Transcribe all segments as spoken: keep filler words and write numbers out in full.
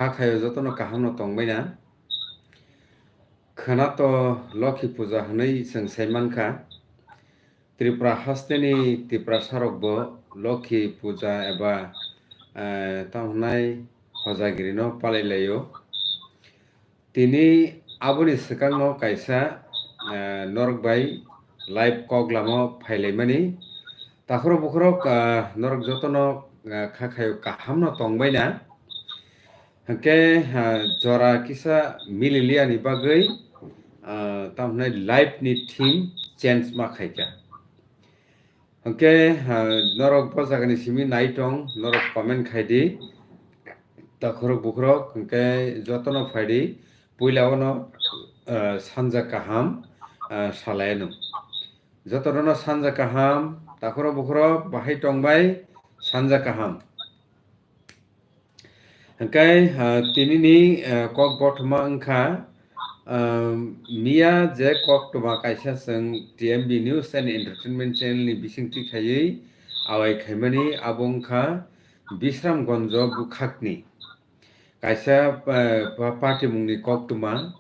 Hakhaio jotono kahamno tongbaina. Khwnato Lokhi Puja hwnwi chwng sai mankha. Tripura hasteni Tiprasarokbo Lokhi Puja eba, eh, tamo hwnai hojagirino palailaio. Tini aboni swkangno kaisa, eh, norok bai live kok lama phailaimani. Takhorok bukhorok, eh, norok jotono, eh, kha khaio kahamno tongbaina. Hwnkhe, eh, jora kisa mililiani bagwi, eh, tamo hwnai live ni theme change ma khaikha. Hwnkhe, ha, norok bo jagani simi nai tong, norok comment khai di. Takhorok bukhorok, hwnkhe jotono phai di. Puila ono, ah, sanja kaham, ah, salai ano. Jotono sanja kaham, takhorok bukhorok, bahai tong bai, sanja kaham. Hwnkhe, ah, tinini, ah, kok bothoma wngkha, ah, miya je koktwma kaisa chwng T M B News and Entertainment channel ni bisingtwi khaiwi awai khaimani, abo wngkha Bisramgonjo bwkhakni kaisa, ah, pa-, party mungni koktwma.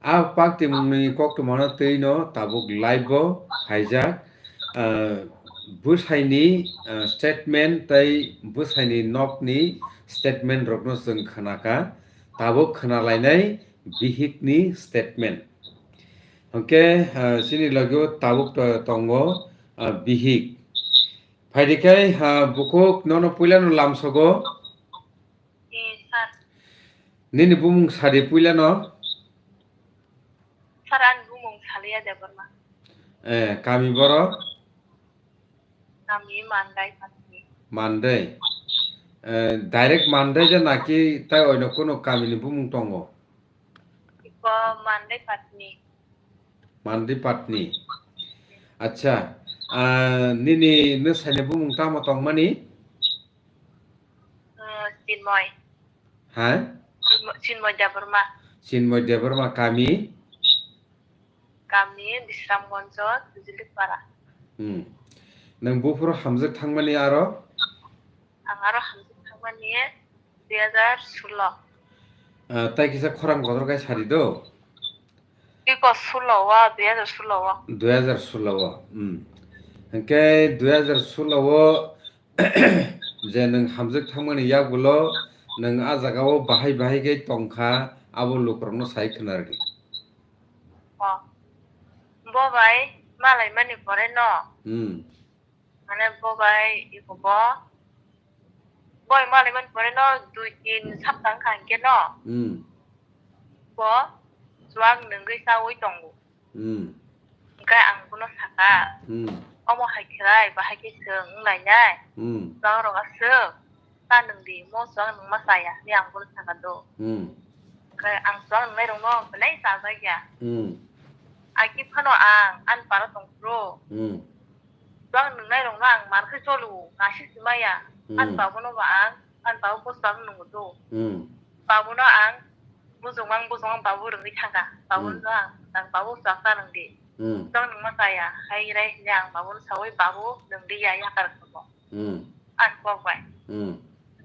A paktimungni koktwmano twino tabuk live-o phaijak, ah, bwsaini, ah, statement tei bwsaini nokni statement rokno chwng khwnakha, tabuk khwnalainai bihikni statement. Hwnkhe, ah, chini logio tabuk to-, tongo, ah, bihik. Phaidi khe, ah, bukhuk nono puilano lamsogo. Eh, sir. Nini bumung sadi puilano? Sir, ani bumung Saliya Debbarma. Eh, kami boro? Kami Mandai Patni. Mandai. Eh, direct Mandai je naki tai oino kuno kamini bumung tongo? Iko Mandai Patni. Mandai Patni. Acha, ah, nini nwsaini bumung tamo tongmani? Hmm, Chinmoy. Ha? Chinmo-, Chinmoy Debbarma. Chinmoy Debbarma kami? Kami Bisramgonjo, Tujulipara. Hmm. Nwng buphuru hamjwk thangmani aro? Ang aro hamjwk thangmani dui hajar sulo. Ah, tai kisa khorang kotor kai sari do? Iko sulo o, dui hajar sulo o. Dui hajar sulo o. Hmm. Hwnkhe dui hajar sulo o je nwng hamjwk thangmani yagulo nwng a jagao bahai bahai khe tongkha, abo lukurokno sai khwnardi. O. Bo bai malaimani pore no. Hmm. Mane bo bai iko bo. Bo bai malaimani pore no dui tin sapta wngkha hinkhe no. Hmm. Bo chuak nwngwi chaui tongo. Hmm. Hwnkhe ang bono saka, hmm, omo hai khlai, bahai khe chwng wnglainai. Hmm. Chuak rok aswk ta nwng di, mo chuak nwngma chaya, hinwi ang bono saka do. Hmm. Hwnkhe ang chuak nwngnairokno belai chajakya. Hmm. Agi phano ang ani para tongphuru. Hmm. Chuak nwngnairokno ang mar khe cholo, nasi si maya. Hmm. Ani babono bo ang, ani babo bo chuak nwngo do. Hmm. Babono ang bujongmang bujongmang babu rwngwi thangkha. Babono, hmm, ang, ang babu chwaksa rwngdi. Hmm. Chwng nwngma chaya, hai rai hinwi ang babono saui babu rwngdi ya yakar khamu. Hmm. Ang kok bai. Hmm.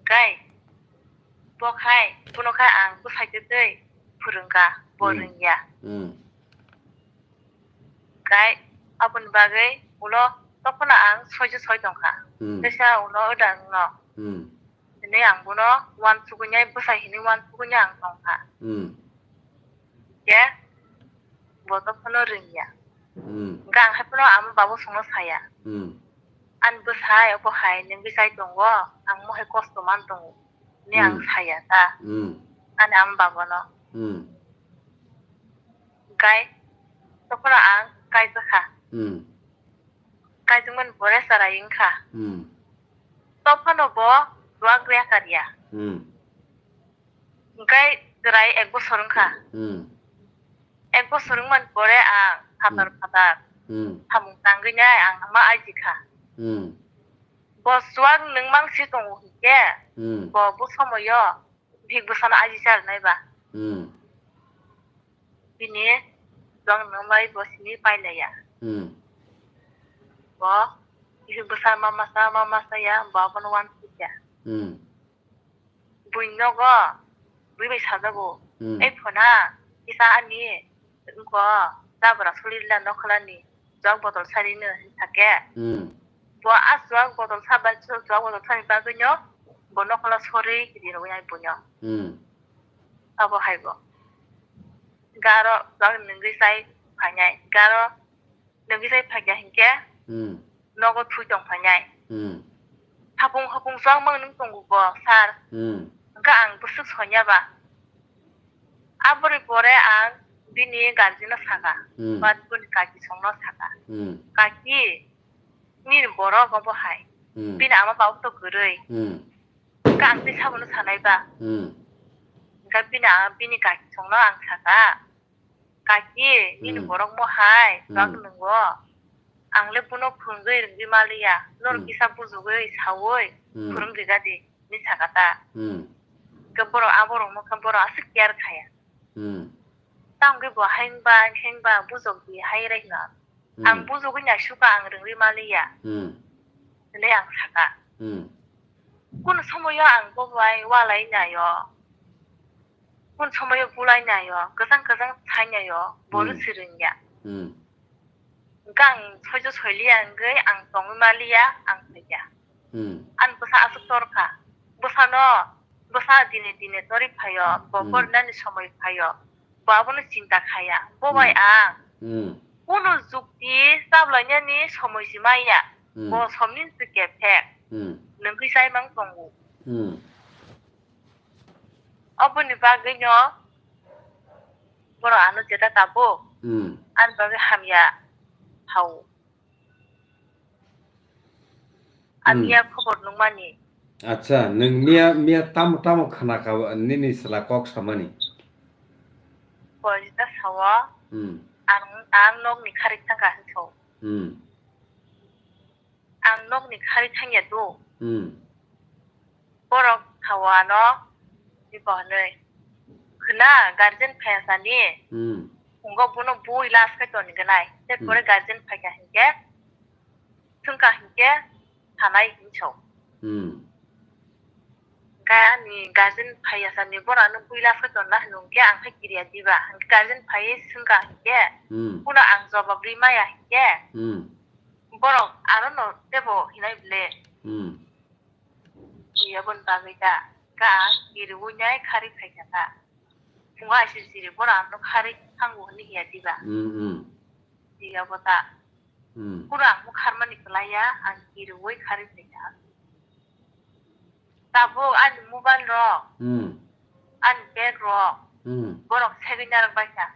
Gai. Bo khai, bono khai ang bwsai twi twi phwrwngkha, bo, hmm, rwngya. Hmm. Khai aboni bagwi ulo tokphano ang soijo soi tongkha. Hmm. Teisa ulo odang no. Hmm. Hwnwi ang bono uansukgwi nai bwsai hinwi uansukgwi nai ang tongkha. Hmm. Khe bo tokphano rwngya. Hmm. Hwnkhe ang hai phano ama babu songno saya. Hmm. Ani bwsai obo hai nwngwi chai tongo, ang mohai kosto man tongo. Hwnwi ang, hmm, saya ta. Hmm. Ani ama babono. Hmm. Hwnkhe tokphano ang kaijakha. Hmm. Kaijakmani pore chwrai wngkha. Hmm. Tokphano bo chuak rwya karya. Hmm. Hwnkhe chwrai ek bosor wngkha. Hmm. Ek bosor wngmani pore ang phatar, hmm, phatar, hmm, samung tangwi nai ang ma ajikha. Hmm. Bo chuak nwngmang si tongo hinkhe, hmm, bo, bo somoyo bihik bwsano aji charwnai ba. Hmm. Bini chuak nwng bai bo simi pailaiya. Hmm. Bo bihik bwsa ma masa, ma masa ya, bo abono uansukya. Hmm. Buini nogo bai sajago. Hmm. Ei phona, kisa ani, wngkho, jabra solila nokholani, jok botol sarino, hinsa khe. Hmm. Bo a jok botol sa bai, jok botol sani bagwino, bo nokholo sorwi, kiri rwui ai bono. Hmm. Abo hai bo. Garo, jok nwngwi chai phainai, garo, nwngwi chai phaikha hinkhe, Hmm. nogo thui tong phainai. Hmm. Hapung hapung chwng mang nwng tongo bo, sir. Hmm. Hwnkhe ang bwswk sonya ba. Aboni pore ang bini guardian no saka, Hmm. ba bini kaki songno saka. Hmm. Kaki, nini borok obo hai. Hmm. Bini ama babu to kwrwi. Hmm. Hwnkhe ang tei sabono sanai ba. Hmm. Hwnkhe bini a-, bini kaki songno ang saka. Kaki, nini Hmm. borok mo hai, Hmm. bak nwngo. Ang le bono phwrwngwi rwngwi maliya. Norok Hmm. kisa bujugwi saui Hmm. phwrwng rwgadi, hinwi saka ta. Hmm. Hwnkhe borok, aborok mo khe borok aswk care khaya. Hmm. Tamo khe bo hai wngba, hai wngba bujokdi hai rai hwna. Hmm. Ang bujugwi naisukha, ang rwngwi maliya. Hmm. Hinwi ang saka. Hmm. Kunu somoyo ang bo bai walai naio. Kunu somoyo bulai naio, kwchang kwchang sai naio, bo Hmm. rwswi rwngya. Hmm. Hwnkhe ang soijo soiliya wngwi ang tongwi maliya, ang phaikha. Hmm. Ani bwsa aswk torkha. Bwsano, bwsa dine dine torwi phaio, bo Hmm. porinani somoi phaio. Bo abono chinta khaya. Bo bai Hmm. ang Hmm. kunu jukti chablainani somoi se maya. Hmm. Bo somni se kephek. Hmm. Nwngwi chai mang tongo. Hmm. Oboni bagwino borok ano jeta tabuk. Hmm. Ani bagwi hamya hao. Ang Hmm. miya khobor nungmani. Acha, nwng miya, miya tamo, tamo khna kha, nini chwla kok samani? Bo jeta sao. Hmm. Ang, ang nokni khari thangkha hinwi sao. Hmm. Ang nokni khari thangya do. Hmm. Borok sao ano, ni bo hinwi. Khna guardian phaiya sani. Hmm. Wngkha bono bui last khai toni gwnai. Tei Hmm. pore guardian phaikha hinkhe, thwngkha hinkhe, sanai hinwi sao. Hmm. Hwnkhe ani guardian phaiya sani borok ano bui last khai tonna hinwi hwnkhe ang khe kiriya diba. Hwnkhe guardian phaiwi swngkha hinkhe, Hmm. bono ang jobab rwi maya hinkhe, Hmm. borok arono teibo hinai ble. Hmm. Aboni bagwi da, ga kiriwi nai khari phaikha ta. Phungo aisir siri borok ano khari thango hinwi hiya diba. Hmm, hmm. Abo ta. Hmm. Pura ang bukharmani kwlaiya, ang kiriwi khari phaikha. Tabuk ani mobile rok, Hmm. ani bag rok, Hmm. borok segwi narwk baikha.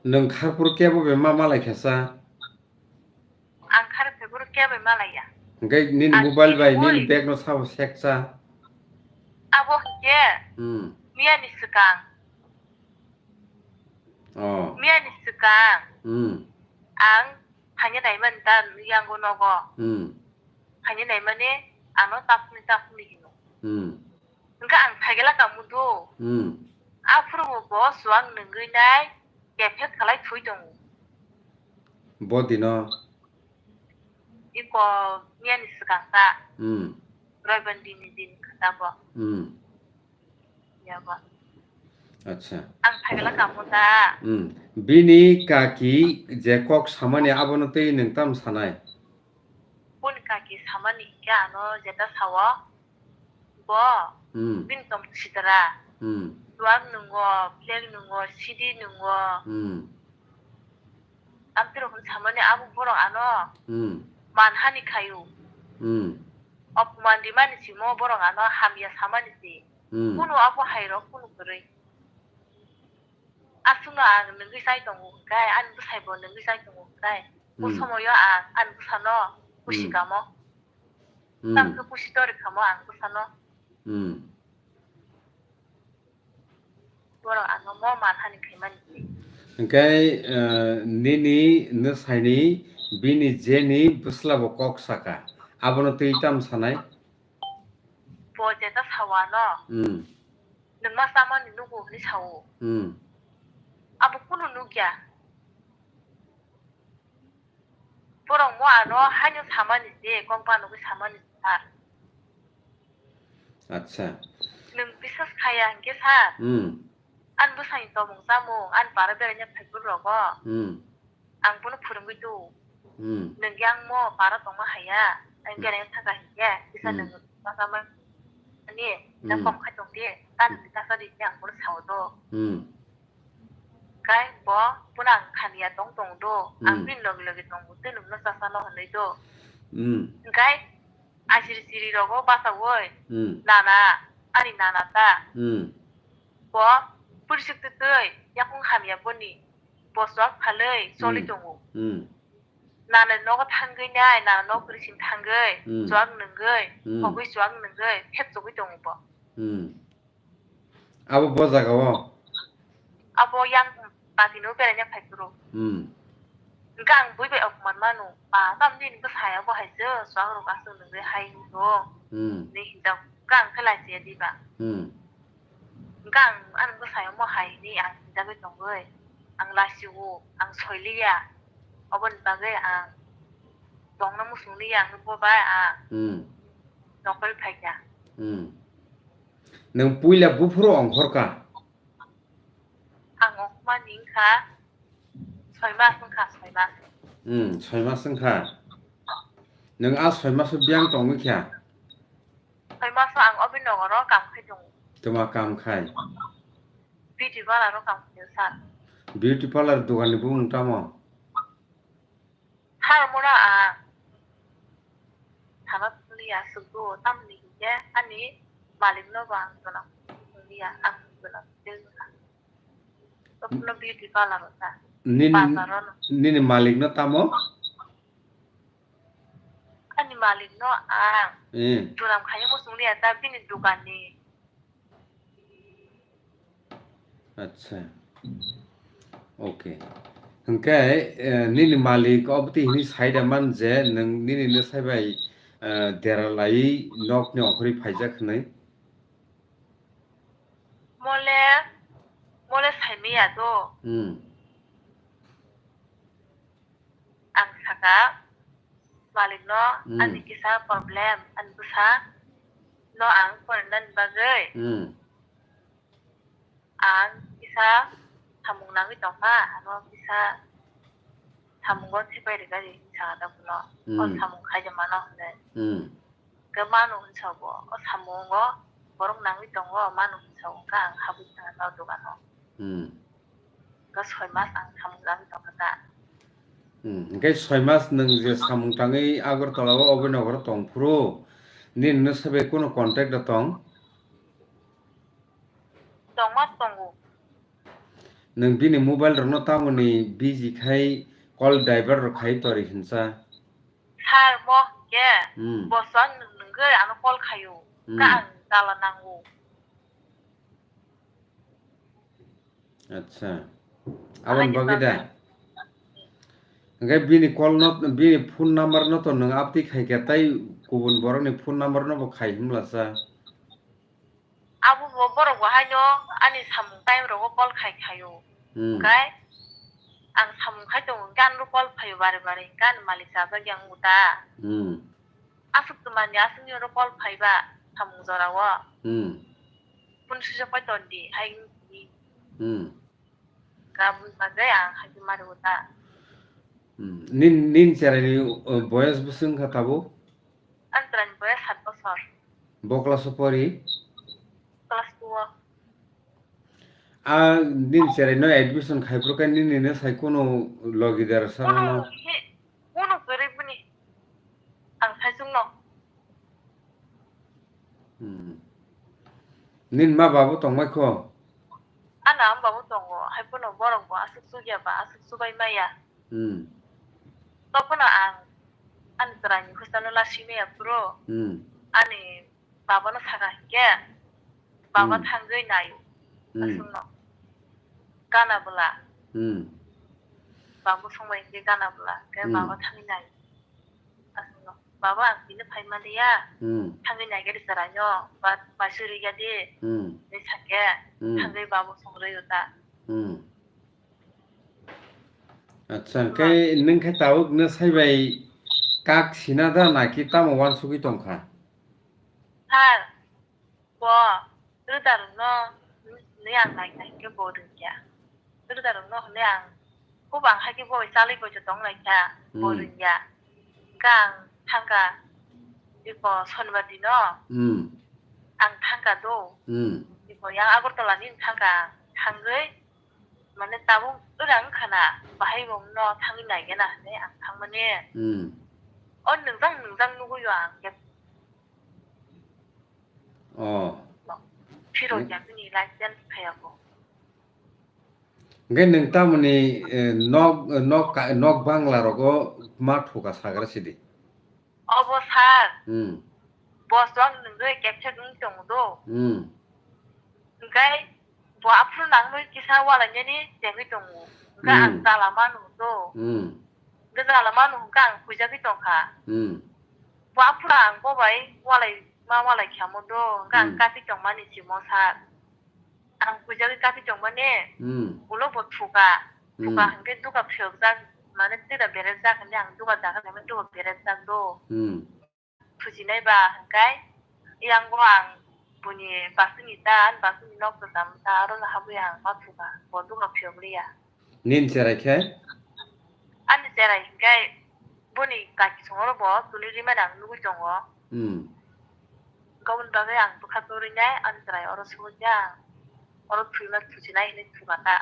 Nwng kharphuru kebo bai ma malai kha sa? Ang kharphuru kebo bai malaiya. Hwnkhe nini Ang mobile bai kiriwi nini bag no sabo sek cha? Abo hwnkhe Hmm. miyani swkang. Oh. Miyani swkang Hmm. ang phaina naimani ta yango nogo. Hmm. Phaina naimani ano taphukni taphukni hino. Hmm. Hwnkhe ang phaigela kamu do. Hmm. Aphuru bo chuwak nwngwi nai kephek khalai thwi tongo. Bo dino? Iko miyani swkang ta. Hmm. Roibani dini din kha ta bo. Hmm. Yaba. Acha. Ang phaigela kamu ta. Hmm. Bini kaki je kok samani abono tei nwng tam sanai? Boni kaki samani hinkhe ano jeta sao. Bo Hmm. bini tong sitra. Hmm. Chuwak nungo, flag nungo, sidi nungo. Hmm. Amtwrok hwn samani abo borok ano Hmm. manhani khaio. Hmm. Opman rimani simo borok ano hamya samani si. Hmm. Kunu abo hairok kunu kwrwi. Aswkno ang nwngwi chai tongo hwnkhe, ani bwsai bo nwngwi chai tongo hwnkhe. Bo Hmm. somoio ang ani bwsano pusi Hmm. kamo. Hmm. Tamkhe pusi tori kamo ang bwsano. Hmm. Borok ano mo manhani khaimani. Hwnkhe, eh, nini nwsaini bini jeni bwsla bo kok saka. Abono twi tam sanai? Bo jeta sao ano. Hmm. Nwng ma chamani nugo hwnwi sao. Hmm. Abo kunu nukya. Borok mo ano haino samani se, kok banogwi samani se, sir. Acha. Ya hwnkhe sir, hmm, ani bwsani tongmung chamung, ani para beraina phaiphuru rogo, hmm, ang bono phwrwngwi do. Hmm. Nwng yang mo para tongma haya, ang, hmm, beraina thangkha hinkhe, kisa, hmm, nwng ma chamani, hmm, kom khai tong di, ta nwng kasa di, ang bono sao do. Hmm. Kai bo phano ang khaniya tong tong do. Ang, hmm, bini logi logi tongo, tei nwngno chasano hwnwi do. Hmm. Kai asiri siri rogo bachaui, hmm, nana, ani nana ta. Hmm. Bo purisik twi twi yakung hamya boni. Bo chuak phalwi choli, hmm, tongo. Hmm. Nana nogo thangwi nai, nana nok bwrwi sing thangwi, hmm, chuak nwngwi, hmm, hogwi chuak nwngwi, phep chogwi tongo bo. Hmm. Abo bo jaga o? Abo yang patino beraina phaiphuru. Hmm. Hwnkhe ang bui bai opman manu. Ba, tamni hwnkhe saya bo hai se, chuak rok aswk nungwi hai hingo. Hmm. Ni hinjak, hwnkhe ang khe lai chaya diba. Hmm. Hwnkhe ang, ang bwsai omo hai hinwi ang hinjagwi tongwi. Ang lachio, ang soiliya. Oboni bagwi ang tongna muchungliya, ang bo bai ang, hmm, nokol phaikha. Hmm. Nwng puila buphuru ongkhorkha? Ang ongkhormani wngkha soi mas wngkha, soi mas. Hmm, soi mas wngkha. Nwng a soi maso biyang tongwi kha? Soi maso ang obi nogoro kam khai tongo. Tuma kam khai? Beauty parlour o kam khaio, sir. Beauty parlour dogan ni bumung tamo? Sir, mora ang sana thangli aswk do, tamni hinkhe ani malik no bo ang gwnang thangli ya, ang gwnang tei wngkha. Tokno beauty parlour o ta. Nini, bazar o no. Nini malik no tamo? Ani malik no ang, eh, duram khayo muchung liya ta bini dukan ni. Acha. Okay. Hwnkhe, eh, nini malik obwtwi hwnwi sai da man je nwng nini no sai bai, eh, dera laiwi nokni ongkhorwi phaijak hwnwi? Mole, mole saimaya do. Hmm. Ang saka, malik no, hmm, ani kisa problem, ani bwsa no ang porinani bagwi. Hmm. Ang kisa samung nangwi tongkha, ano kisa samungo thepai rwgari hinwi sakha da bono. O, hmm, samung khaijak mano hwnwi. Hmm. Khe manu hinwi sa bo, o samungo borok nangwi tongo, manu hinwi sa bo, khe ang habwi thangkha o dogano. Hmm. Khe soi mas ang samung nangwi tongkha da. Hmm. Hwnkhe soi mas nwng je samung tangwi Agartala o Abhinagaro tongphuru, nini no sabai kunu contact da tong? Tongma tongo. Nwng bini mobile rokno tamoni busy khai call divert rok khai tori hinsa? Sir, mo hwnkhe, hmm, bo swk nwng nwngwi ano call khaio. Hmm. Khe ang jala nango. Acha. Aboni bagwi da? Hwnkhe bini call no, bini phone number no to nwng update khai khe tei kubun borokni phone number no bo khai hwnmlasa? Abo bo borok bo haino ani samung time rogo call khai khaio. Hmm. Hwnkhe ang samung khai tongo hwnkhe ano call phaio bare bare hwnkhe ani malik chajak yang wngkha. Hmm. Aswk twmani aswk ni oro call phaiba samung jora o. Hmm. Phone switch off pai tondi hai wngwi. Hmm. Kabun bagwi ang hai mari wngkha. Hmm. Nin, nin cherai ni, uh, boyas bwswk wngkha tabuk? Ang cherai ni boyas sat bosor. Bo class o pori? Class two o. A nin cherai no admission khai phuru khe nini no sai kunu logi der sa. Kunu, no? He, kunu kwrwi bini. Ang sai chwngno. Hmm. Nini ma babo tongbai kho? Ana ang babo tongo, hai phano borok bo aswk chukya ba, aswk chubai maya. Hmm. Tokphano ang ani chwraini hostel no lasi maya phuru. Hmm. Ani babano sakha hinkhe, baba, hmm, thangwi naio. Hmm. Aswkno. Gana bwla. Hmm. Babo songbai hinkhe gana bwla. Khe, hmm, baba thangwi naio. Aswkno. Baba, ang tini phai manliya. Hmm. Thangwi naikhe rwchwraino. Ba, ba suri ya di. Hmm. Hinwi sakhe, hmm, thangwi babo songrwi o ta. Hmm. Acha, hmm, khe nwng khe tabuk no sai bai kak sina da naki tamo wansugwi tongkha? Sir, bo Roda rokno hwnwi ang nai nai khe bo rwngya. Roda rokno hwnwi ang, khub ang hai khe bo chalwi poito tong lai kha, bo Hmm. rwngya. Hwnkhe ang thangkha, iko Sonibar dino Hmm. ang thangkha do. Hmm. Iko yang Agartala ni thangkha, thangwi mane tabuk rang khana, bahai bo no thangwi naigena hwnwi ang thangmani. Hmm. O nwngjang nwngjang nugwi o ang khe. Oh. Phirok Hmm. ya bini license phaiya bo. Hwnkhe nwng tamoni, eh, nok, nok ka-, nok bangla rogo ma thuka sagra sidi? Obo sir. Hmm. Bo chwng nwngwi kepsek wng tongo do. Hmm. Hwnkhe bo aphuru nangwi kisa walainani chengwi tongo. Hwnkhe ang Hmm. chala mano do. Hmm. Hwnkhe chala mano hwnkhe ang huijagwi tongkha. Hmm. Bo aphuru ang bo bai walai ma walai kha mo do. Hwnkhe ang Hmm. kati tongmani simo sir. Ang puijagwi kati tongmani, Hmm. ulo bo thuka. Thuka Hmm. hwnkhe duka phiyokjak, mane tira berajak hwnwi ang duka jaga naimani duka berajak do. Hmm. Thujinai ba hwnkhe, yang bo ang buni basuni ta, ani basuni nok kwcham ta, aro no habwi ang ma thuka, bo duka phiyok liya. Nini cherai khe? Ani cherai hwnkhe boni kaki songoro bo tuni rimani ang nugwi tongo. Hmm. Gabon bagwi ang bwkha torwi nai, ani cherai oro sogwi khe ang oro thwima thuchinai hinwi thuka ta.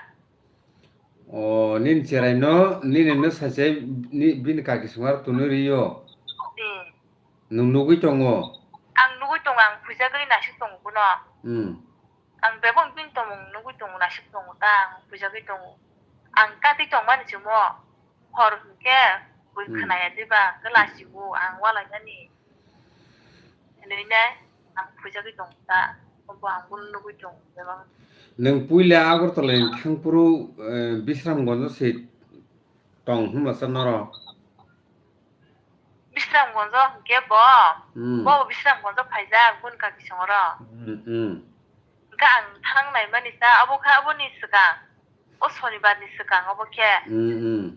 O, nini cherai no, nini no sache ni, bini kaki songoro tuni rio? Hmm. Nwng nugwi tongo? Ang nugwi tongo, ang puijagwi naisik tongo bono. Hmm. Ang bebak bini tongmung nugwi tongo, naisik tongo ta, ang puijagwi tongo. Ang kati tongmani chwngmo, hor hwnkhe bui Hmm. khwnaya diba, hwnkhe lasigo, ang walainani. Hinwi nai, ang puijagwi tongo ta, obo ang bono nugwi tongo bebak. Nwng puila Agartala ni thangphuru, eh, Bisramganj se tong hwnba sa norok? Bisramganjo hwnkhe bo, Hmm. bo Bisramganjo phaijak, boni kaki songoro. Hmm, hmm. Hwnkhe ang thang naimani ta, abo kha aboni swkang, o Sonibar ni swkang obo khe. Hmm, hmm.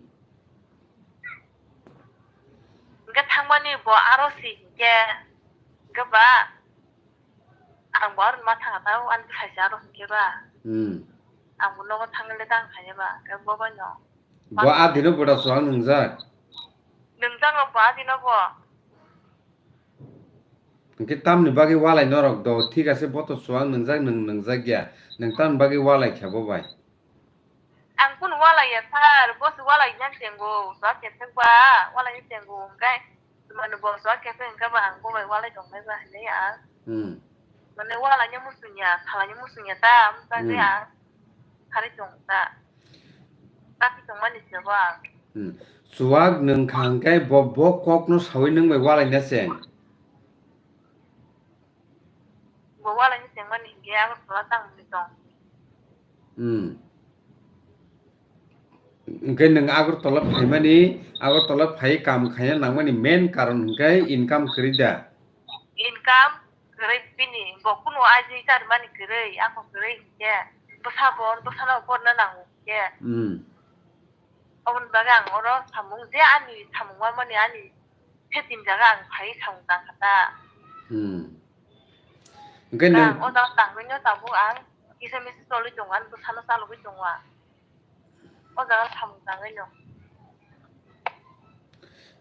Hwnkhe thangmani bo aro si hwnkhe, hwnkhe ba, ang bo aro ma thangkha ta, ani bwsai se aro hwnkhe ba. Hmm. Ang bo nogo thangwi le tang khaina ba, hwnkhe bo bai no. Bo adino boda chuwak nwngjak? Nwngjak no bo adino bo. Hwnkhe tamni bagwi walai norok do, thik ase, bo to chuwak nwngjak, nwng nwngjak ya. Nwng tamni bagwi walai kha bo bai? Ang kunu walai ya sir, bo se walai yang chengo, chuwak khe thek ba, walai yang chengo, hwnkhe mane bo chuwak khe thek hwnkhe ba ang bo bai walai tong nai ba hinwi ang. Hmm. Mane walai yang muchung ya, salai yang muchung ya ta, hwnkhe Hmm. ang. Hari tong ta. Kati tongmani se bo ang. Hmm. Chuwak nwng kha hwnkhe bo, bo kokno sawi nwng bai walaina cheng? Bo walaina chengmani hwnkhe Agartala tangmani tong. Hmm. Hwnkhe nwng Agartala phaimani, Agartala phai kam khaina nangmani main karon hwnkhe income kwrwi da? Income kwrwi bini, bo kunu aji charmani kwrwi, ako kwrwi hwnkhe bwsa bo, bwsano porna nango hwnkhe. Hmm. Oboni bagwi ang oro samung je ani samung manmani ani setim jaga ang phai samung tangkha ta. Hmm. Hwnkhe nwng ang o jaga tangwino tabuk ang kisa misa cholwi tongo, ani bwsano chalogwi tongo ang. O jaga samung tangwino.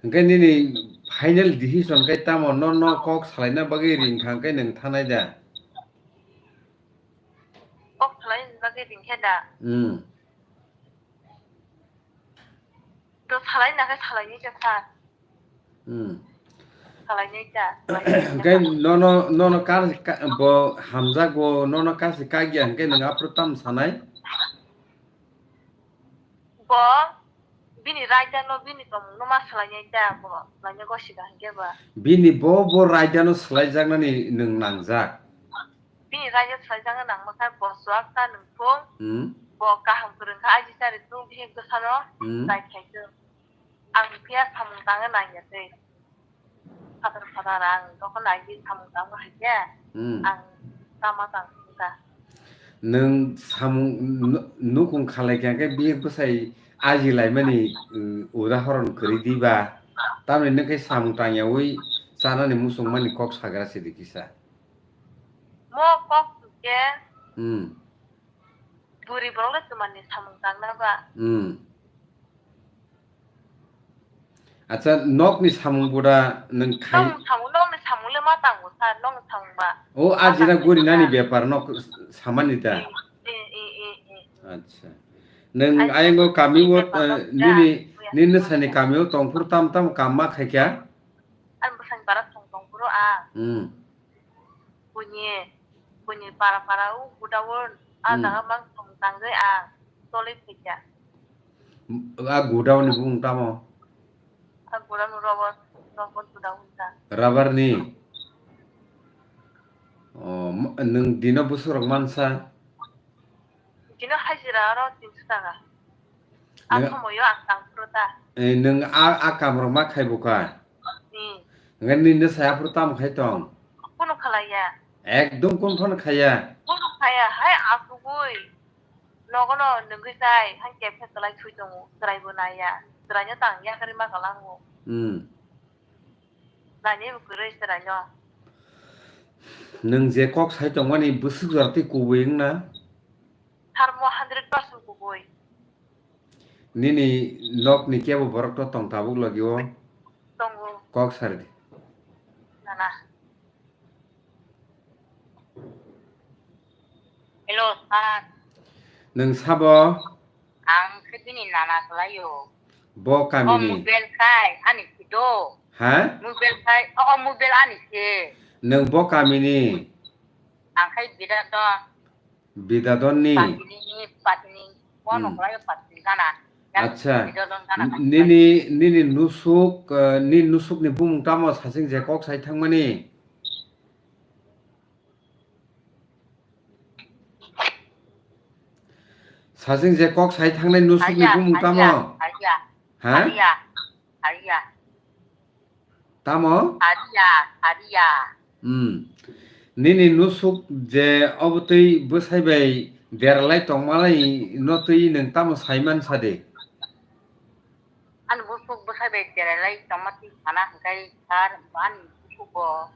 Hwnkhe nini final decision khe tamo, no, no kok salaina bagwi ring kha hwnkhe nwng thanai da? Kok salaini bagwi ring khe da? Hmm. To salaina khe salaini khe sir. Hmm. Salaini khe. Hwnkhe nono, nono kar, ka-, bo hamjago, nono kasi kagya hwnkhe nwng aphuru tam sanai? Bo bini raida no, bini tongmung no ma salaini khe bo, salaini gosida hwnkhe ba. Bini bo, bo raida no salaijaknani nwng nangjak? Bini raida salaijakna nangma khe bo chuwak ta nwng thung, Hmm. bo kaham kwrwng kha, aji chari thung, bihik bwsano Hmm. nai khai thung. Ang phiya samung tangna nangya tei. Phatar phatar ang dokhon nangwi samung tangma hai khe Hmm. ang tama tang thung ta. Nwng samung nu-, nukung khalai kha khe bihik bwsai aji laimani, uh, udahoron kwrwi diba? Tamni nwng khe samung tangyawi chanani muchungmani kok sagra sidi kisa. Mo kok Khe Hmm. Bwrwi borok le twmani samung tangna ba? Hmm. Acha, nokni samung buda nwng khai- Nokni samung, nokni samung le ma tango sa, nokni samung ba? O, ma ajina tangwi guri nani sa. Bepar nok samani da? Eh, eh, eh, eh, eh. Acha. Nwng ai ayango samung kami o, bepar eh, nok nini, ja, nini ya, sani ya. Kami o tongphuru tam tam kam ma khaikha? Ani bwsani bara tong tongphuru a. Hmm. Buini, buini para para o godown, a Hmm. jaga mang tong tangwi a tolwi phaikha. A godown ni bumung tamo? A godown rubber, rubber godown ta. Rubber ni? Oh, m-, nwng dino bwswk rok mansa? Dino hajira oro tinso taka. Ang nwng, somoyo ang tang phuru ta. Eh, nwng a, a kam rok ma khai bo kha? Hmm. Hwnkhe nini saya phuru tamo khai tong? Kuno khalaiya. Ekdom kun phano khaiya? Kuno khaiya, hai asugwi. Nogono nwngwi chai, hai kephe kwlai sui tongo, chwraibo naiya. Chwraino tang yakarwi ma kwlango. Hmm. Nani bo kwrwi chwraino. Nwng je kok sai tongmani bwswk jora tei kubui wngna? Tharmo hundred percent kubui. Nini nokni kebo borok to tong tabuk logi o? Tongo. Kok sari di. Nana. Hello, sir. Nwng sabo? Ang khe bini nana kwlaio. Bo kamini? O mobile khai ani si do. Ha? Mobile khai, o, o mobile ani se. Nwng bo kamini? Ang khai Bidadon. Bidadon ni? Patini, patini. Bono Hmm. kwlaio patini gana. Yang Acha. Bidadon gana N-, khai. Nini, nini nusuk, eh, nini nusuk ni bumung tamo sasing je kok sai thangmani? Sasing je kok sai thangnai nusuk ni Haya, bumung haya, tamo? Haya. Ha? Haya, haya. Tamo? Haya, haya. Hmm. Nini nusuk je obo twi bwsai bai deralai tongmalai no twi nwng tamo sai man sa de? Ani busuk bwsai bai deralai tongma twi sana hwnkhe sir, ani busuk bo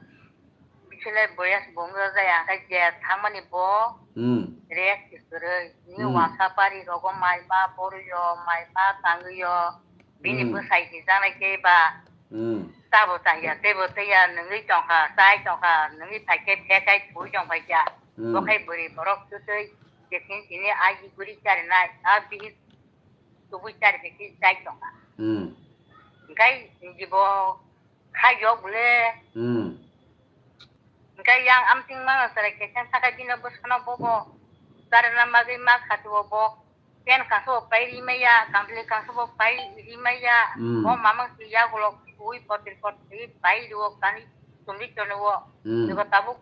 bisinai boyas bo wngya jaya hwnkhe je thangmani bo Hmm. rest se kwrwi. Nini Hmm. wansa pari rogo mai ma borwi o, mai ma tangwi o, bini Hmm. bwsai hijaknai khe ba Hmm. tabo chaya, teibo teiya, nwngwi tongkha, chai tongkha, nwngwi phaikhe phekai thwi tongphaikha. Hmm. Bo khai bwrwi borok twtwi je tini tini agi guri charinai, a bihik tubui chari bai khe chai tongkha. Hmm. Hwnkhe jibo khaiyok bole. Hmm. Hwnkhe yang amsing mano chwrai kaisa sakha bino bwsano bobo charina bagwi ma khati o bo pen kaisa bo pai rimaya, kamchwlwi kaisa bo pai rimaya, Hmm. bo mamang si yagulo tubui potir potir pai rio kani chumui tono o. Hmm. Jibo tabuk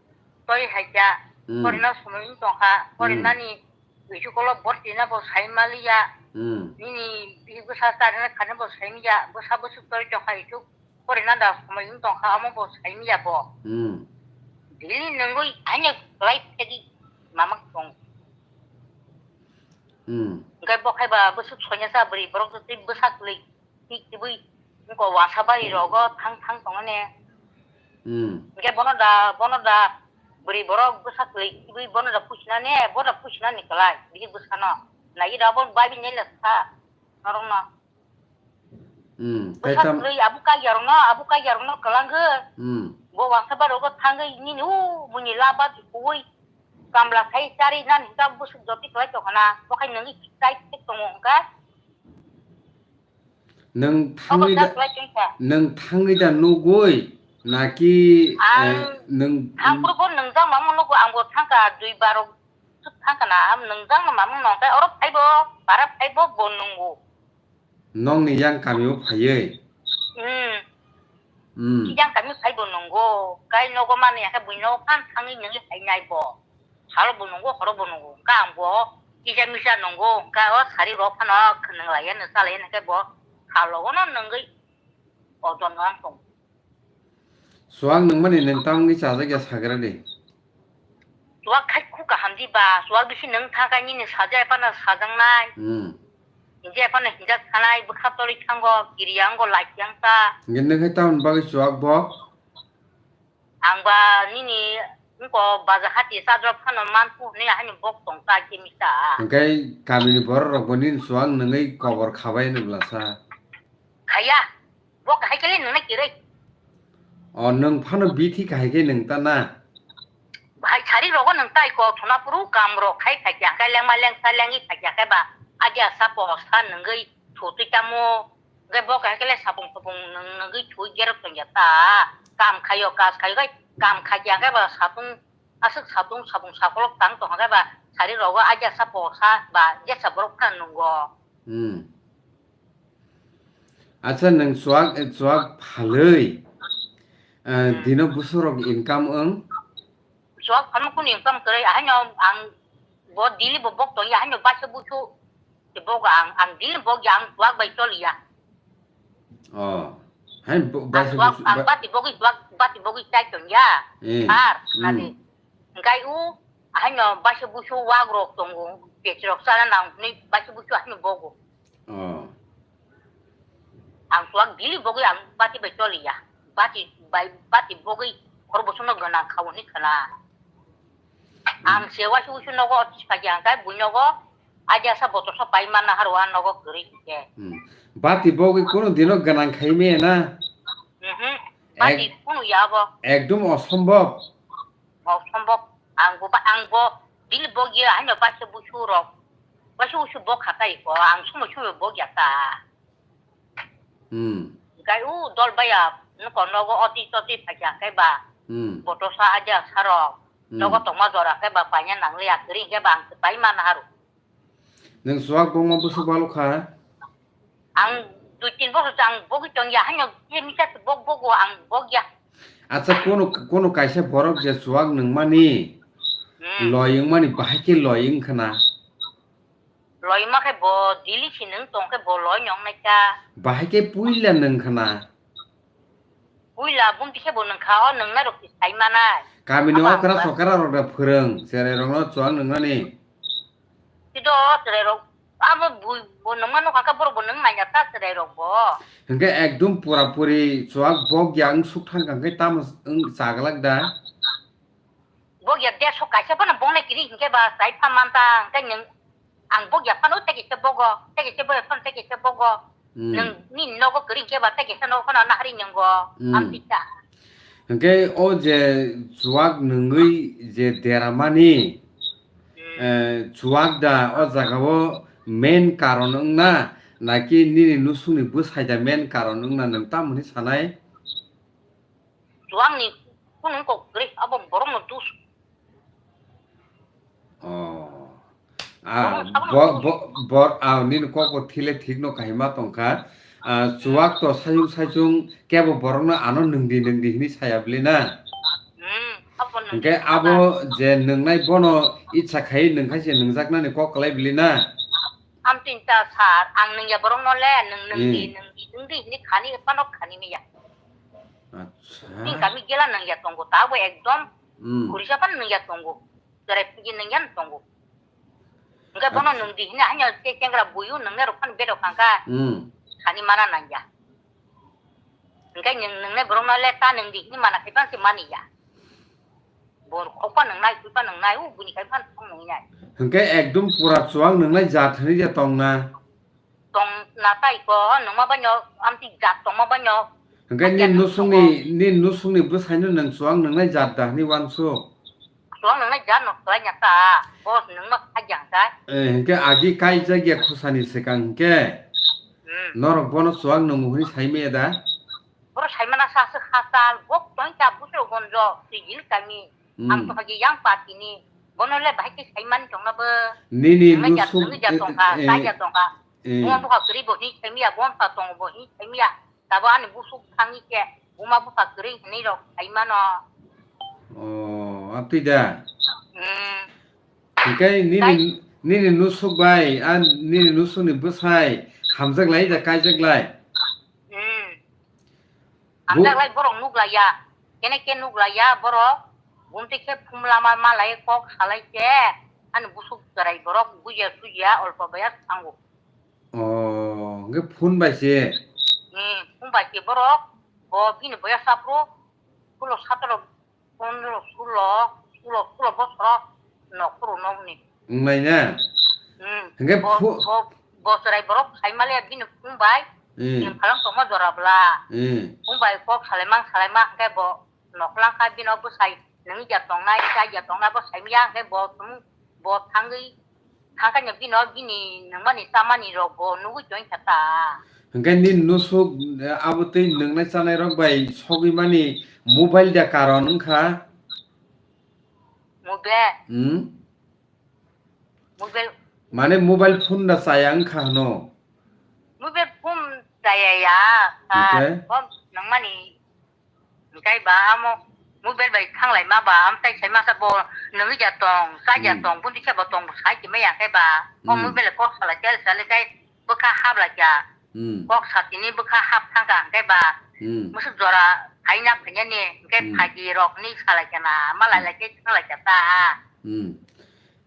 toi haikha, Hmm. porina somoi wng tongkha, Hmm. porinani Isukolo bortina bo sai maliya. Hmm. Nini bihik bwsa charina khani bo sai miya. Bwsa bwswk torwi tongkha isuk. Porina da somoi wng tongkha omo bo sai miya bo. Hmm. Daily nungwi aino kwlai phedi mamak tong. Hmm. Hwnkhe bo khai ba bwswk soinasa bwrwi borok twi bwsa kwlwi. Tik tibui wngkha wansa bari rogo thang thang tongmani. Hmm. Hwnkhe bono da, bono da bwrwi borok bwsa kwlwi tibui bono da pusinani, bono da pusinani kwlai, bihik bwsano. Naiwi da bo bai bini le sa norokno. Hmm. Bwsa kaitam kwlwi abu kaiya rokno, abu kaiya rokno kwlangkhe. Hmm. Bo wansa bari rogo thangwi nini u buini laba kuwi kamla khai chari nani hwnkha bwswk joti kwlai tongkha na, bo khai nungwi chai thek tongo hwnkha. Nwng Obo thangwi da, jak lai tongkha. Nwng thangwi da nugwi naki, Ang eh, nwng thangphuru bo nwngjak mamung nugo, ang bo thangkha dui baro suk thangkha na, ang nwngjak no mamung nong khe oro phaibo, para phaibo bo nungo. Nokni yang kami o phaiwi? Hmm. Hmm. Yang kami phaibo nungo, kai nogo mani yakhe bui nogo phan thangwi nungwi phainai bo. Salo bo nungo, horo bo nungo. Hwnkhe ang bo kisa misa nungo, hwnkhe o sari rok phano khwnang laiya, nw cha laiya, hwnkhe bo salo no nungwi ojon no ang tongo. Chuwak nungmani nung tamni chajak ya sagra di. Chuwak khai khu kaham di ba, chuwak bisi nung thang kha nini sajak phano sajaknai. Hmm. Hinjak phano hinjak thanai, bwkha torwi thango, kiri yango, lait yang ta. Hingke nung khai tamni bagwi chuwak bo? Ang ba nini Wngko baja hati chajak phano manphu hwnwi haino bok tong ta khe misa. Hwnkhe kamini borok rok bo nini chuwak nungwi kobor khabai hwnwi bwlasa. Khaya, bok hai khe le nungna kirwi. O nwng phano bithi kahai khe nwng ta na? Bahai sari rogo nwng tai kok thuna phuru kam rok khai thakya khe lengma lengsa lengwi thakya khe ba adia sapo sa nungwi thutwi tamo. Hwnkhe bo kahai khe le sapung sapung nwng nugwi thwi gerok tongya ta. Kam khaio, kas khaio khai, kam khaikya khe ba satung, aswk satung, sapung sakolok tang tongkha khe ba sari rogo adia sa poksa ba jesa borok phano nungo. Hmm. Acha, nwng chuwak, chuwak phalwi, eh, Hmm. dino busurok income wng? Chuwak phalma kunu income kwrwi, ahaino ang bo daily bo bok tongya, ahaino baisa busu. Bok ang, ang daily bok ya, ang chuwak bai choliya. Oh. Hai bo-, Ang baisa chuwak, busu, ang ba- bati bogwi chuwak, bati bogwi chai tongya. Eh, Sir, hmm. Nadi. Hwnkhe u, ahaino baisa busu wak rok tongo, pech rok chana nang hwnwi baisa busu ahaino bogo. Oh. Ang chuwak daily bogwi ang bati bai choliya. Bati bai, bati bogwi khorbo songno gwnang kha hwnwi khna. Ang se waisa uisu nogo office phaikha hwnkhe bui nogo adia sa botorsa pai manna haro a nogo kwrwi hinkhe. Hmm. Bati bogwi kunu dino gwnang khai maya na? Mhm. Bati Ek-, kunu ya bo. Ekdom osombhob. Osombhob. Ang bo ba, ang bo daily bogya haino baisa busu rok. Baisa uisu bok khatai ko. Ang sumo sumo bogya ta. Hmm. Hwnkhe u dol baya, nokho nogo oti choti phaikha khe ba, Hmm. botosa aja sarok, Hmm. nogo tongma jora khe ba paina nangliya, kwrwi khe ba ang se pai mana haru. Nwng chuwak bongma busu balukha? Ang dui tin bosor se ang bogwi tongya, haino je misa se bok bogo ang bogya. Acha, kono, kono kaisa borok je chuwak nwngmani, Hmm. loi wngmani, bahai khe loi wngkhana? Loi ma khe bo dili si nwng tong khe bo loi nong nai kha. Bahai khe puila nwng khna. Puila bumti khe bo nwng kha, o nwng nai rok si sai manai. Kamini Ama okra ba- sokra rok da phwrwng, cherai rok no chuwak nwng nani. Sido cherai rok, abo bui bo nwng mano kha khe borok bo nwng nai ya ta cherai rok bo. Hwnkhe ekdom pura puri chuwak bok ya wng suk thang kha khe tamo wng chaglak da. Bogya deso kaisa phano bongnai kiri hinkhe ba chai pha manta, hinkhe nwng ang bogya phano tei kaisa bogo, tei kaisa bogya phano tei kaisa bogo. Hmm. Nwng nini nogo kiri hinkhe ba tei kaisa nogo phano nahari nwngo. Hmm. Ang tikha. Hinkhe o je chuwak nwngwi je deramani, Hmm. eh, chuwak da o jaga o main karon wngna, naki nini nusungni bwsai da main karon wngna nwng tamo hwnwi sanai? Chuwakni kunu kok kwrwi, abo borokno dus. Oh. Ah, Borokno saboni bo-, dus. Bo-, bor-, ah, nini kok bo thile thikno kahima tongkha. Ah, chuwak to sayung sayung kebo borokno ano nwngdi nwngdi hwnwi saya bwlwi na? Hmm, abo nwngdi Hwnkhe abo je nwngnai bono itsa khai nwngkha se nwngjaknani kok kwlai bwlwi na? Amtwini ta sir, ang nwngya borokno le, nwng nwngdi, Hmm. nwngdi, nwngdi hwnwi khani phano khani maya. Acha. Chini kami gela nangya tongo, ta bo ekdom Hmm. kurisa pan nangya tongo. Cherai phuji nangya tongo. Hwnkhe bono Acha. Nwngdi hwnwi hanya che chengra buyu nangya rok pan bedok hangkha. Hmm. Sani mana nangya. Hwnkhe nwng, nwngnai borokno le ta nwngdi hwnwi mana khai pan se maniya. Bor khokpa nwngnai, khuipa nwngnai, u buni khai pan thang nwngnai. Hwnkhe ekdom pura chuwak nwngnai jat hwnwi je tongna. Tong na tai ko, nungma banyo, amtwi jat tongma banyo. Hwnkhe Hakhe nini nung nusungni, tongo. Nini nusungni bwsaino nwng chuwak nwngnai jat da hwnwi uansuk? Chuwak nwngnai jat no khlai nya ta, bo nungma kha jang ta. Eh, hwnkhe agi kaijak ya khosani swkang hwnkhe Hmm. norok bono chuwak nwngo hwnwi sai maya da? Boro sai mana sa se kha tal, bo tong ta butro gonjo, twi gil kami. Hmm. Ang to hagi yang party ni, bono le bahai khe sai man tongna bo. Nini Nungna jat, nusung, nungni jat eh, tongkha, eh, sai jat tongkha. Eh. Buma bupha kwrwi bo hwnwi saimya, buma bupha tongo bo hwnwi saimya. Tabo ani busuk thangwi khe buma bupha kwrwi hwnwi rok saimano. Oh, atwi da. Hmm. Hwnkhe nini, Dai- nini nusuk bai, a nini nusukni bwsai hamjak lai da, kaijak lai? Hmm. Bu- Hamjak lai borok nuk laiya. Kene khe nuk laiya borok. Bumtwi khe phumlama malai kok salai khe ani busuk chwrai borok bujiya sujiya olpo baya thango. Oh, hwnkhe phone bai se? Hmm, phone bai se borok. Bo bini boyas aphuru sulo satro, pondro, sulo, Sulo, sulo bosoro nok phuru nokni. Wngnai na? Hmm. Hingke bo, phu- bo, bo chwrai borok khaimale bini phung bai. Hmm. Bini phalang tongma jora bla. Hmm. Phung bai kok salaimang salaima hingke bo noklang kha bino bwsai nung ya tongnai, cha ya tongnai bo saimya hingke bo tum-, bo thangwi thangkha bino bini nungmani chamani rok bo nugwi tongkha ta. Hingke nini nusuk, eh, abo twi nungnai chanai rok bai sogwi mani mobile da karon wngkha? Mobile. Hmm? Mobile. Mane mobile phone da chaya wngkha hwno? Mobile phone chaya ya, sir. Okay. Bo nangmani, hingkai ba amo mobile bai thanglai ma ba, am tai sai masa bo nungwi ja tong, cha ja tong, bundi khe bo tong, bo sai ti maya khe ba. O mobile kok salai tel salai kai bwkha hap lai kha. Hmm. Kok satini bwkha hap thangkha hingke ba. Hmm. Musuk jora phaina phainani hingke phaidi rokni salai kana malai lai khe thanglai kha ta. Hmm.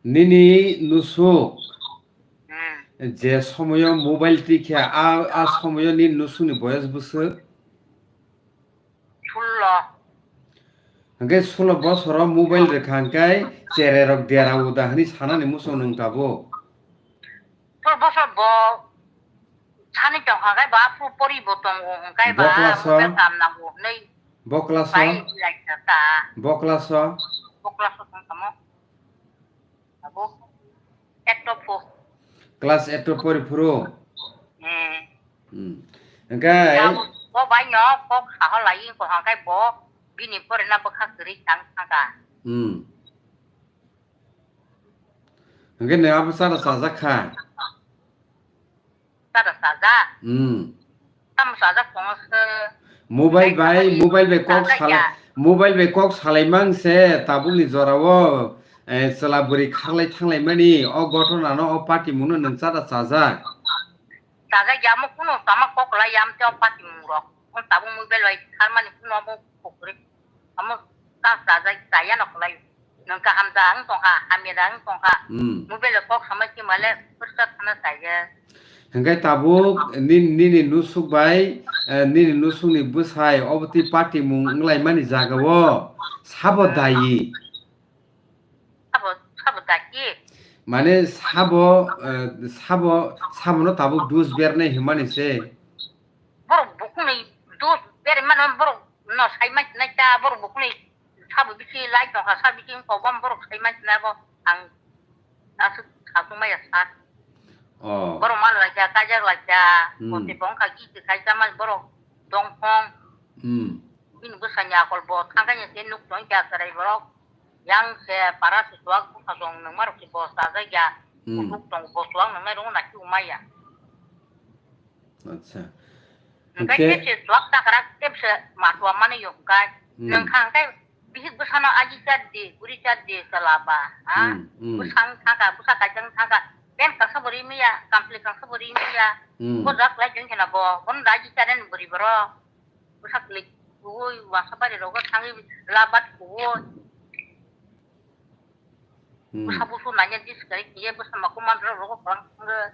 Nini nusuk. Hmm. Je somoyo mobile tikhe a, a somoyo nini nusukni boyos bwswk? Sullo. Hingke sullo bosoro mobile rwkha hingke chererok dera uda hwnwi sanani muchung nwng tabuk. Sullo bosor bo sani tongkha khe ba pu pori bo tongo hingke ba Boklaso? Mobile kam nango hwnwi. Boklaso? Bai lai kha ta. Boklaso? Boklaso tong tamo. Abo. Etto phu. Class eight o pori phuru? Hmm. Hmm. Hingke abo, bo bai no kok saho lai ko hangkai bo bini pore na bwkha kwrwi tang thangka. Hmm. Hingke ne abo chara chajak kha? Chara chajak? Hmm. Tamo chajak tongo se. Mobile bai, mobile bai kok salai, mobile bai kok salai mang se tabukni jorao, eh, chwla bwrwi kharlai thanglai mani o gotona no o party mungno nwng chada chajak. Chajak ya mo kuno tama kok lai yam te o party mung rok. O tabuk mobile bai kharmani kuno amo pokri. Amo ta chajak chaya no kwlai. Nwng kaham da ang tongkha, hamya da ang tongkha. Hmm. Mobile o kok samai se male pursa thana chaya. Hingke tabuk nini, nini nusuk bai, eh, nini nusukni bwsai obo twi party mung wnglaimani jagao sabo dayi? Sabo, sabo dayi? Mane sabo, eh, sabo, sabono tabuk dus bernai hwnmani se. Borok bukhukni dos beri mano borok no sai ma sinai ta borok bukhukni sabo bisi lai tongkha sa bisi wngkha bom borok sai ma sinai bo ang aswk khasuk maya sa. Oh. Borok ma lai kha kajak lai kha. Hmm. Bo se bong kha ki se khai ta ma borok dongphong. Hmm. Bini bwsani akol bo thangkha ni se nuk tong kha chwrai borok. Yang se para se suak bwkha tong nungma rok se bo chajak ya. Hmm. Nuk tong bo suak nungnai rung na ki umaya. Acha. Hingke hingke tepse suak takrak tepse matua mani yokkai. Hmm. Nang khang kai bihik bwsano aji chat di, guri chat di chala ba, ha? Hmm, hmm. Bwsang thangka, bwsa kaijang thangka. Pen kasa bwrwi miya, kampli kasa bwrwi miya. Hmm. Bo jak lai jeng khena bo, bon da aji chat den bwrwi boro. Bwsa klik kuwi, wasa bari rogo thangwi labat kuwi. Hmm. Bwsa busu nanya dis kari kiye bwsa mako mandra rogo kwlang thangwi.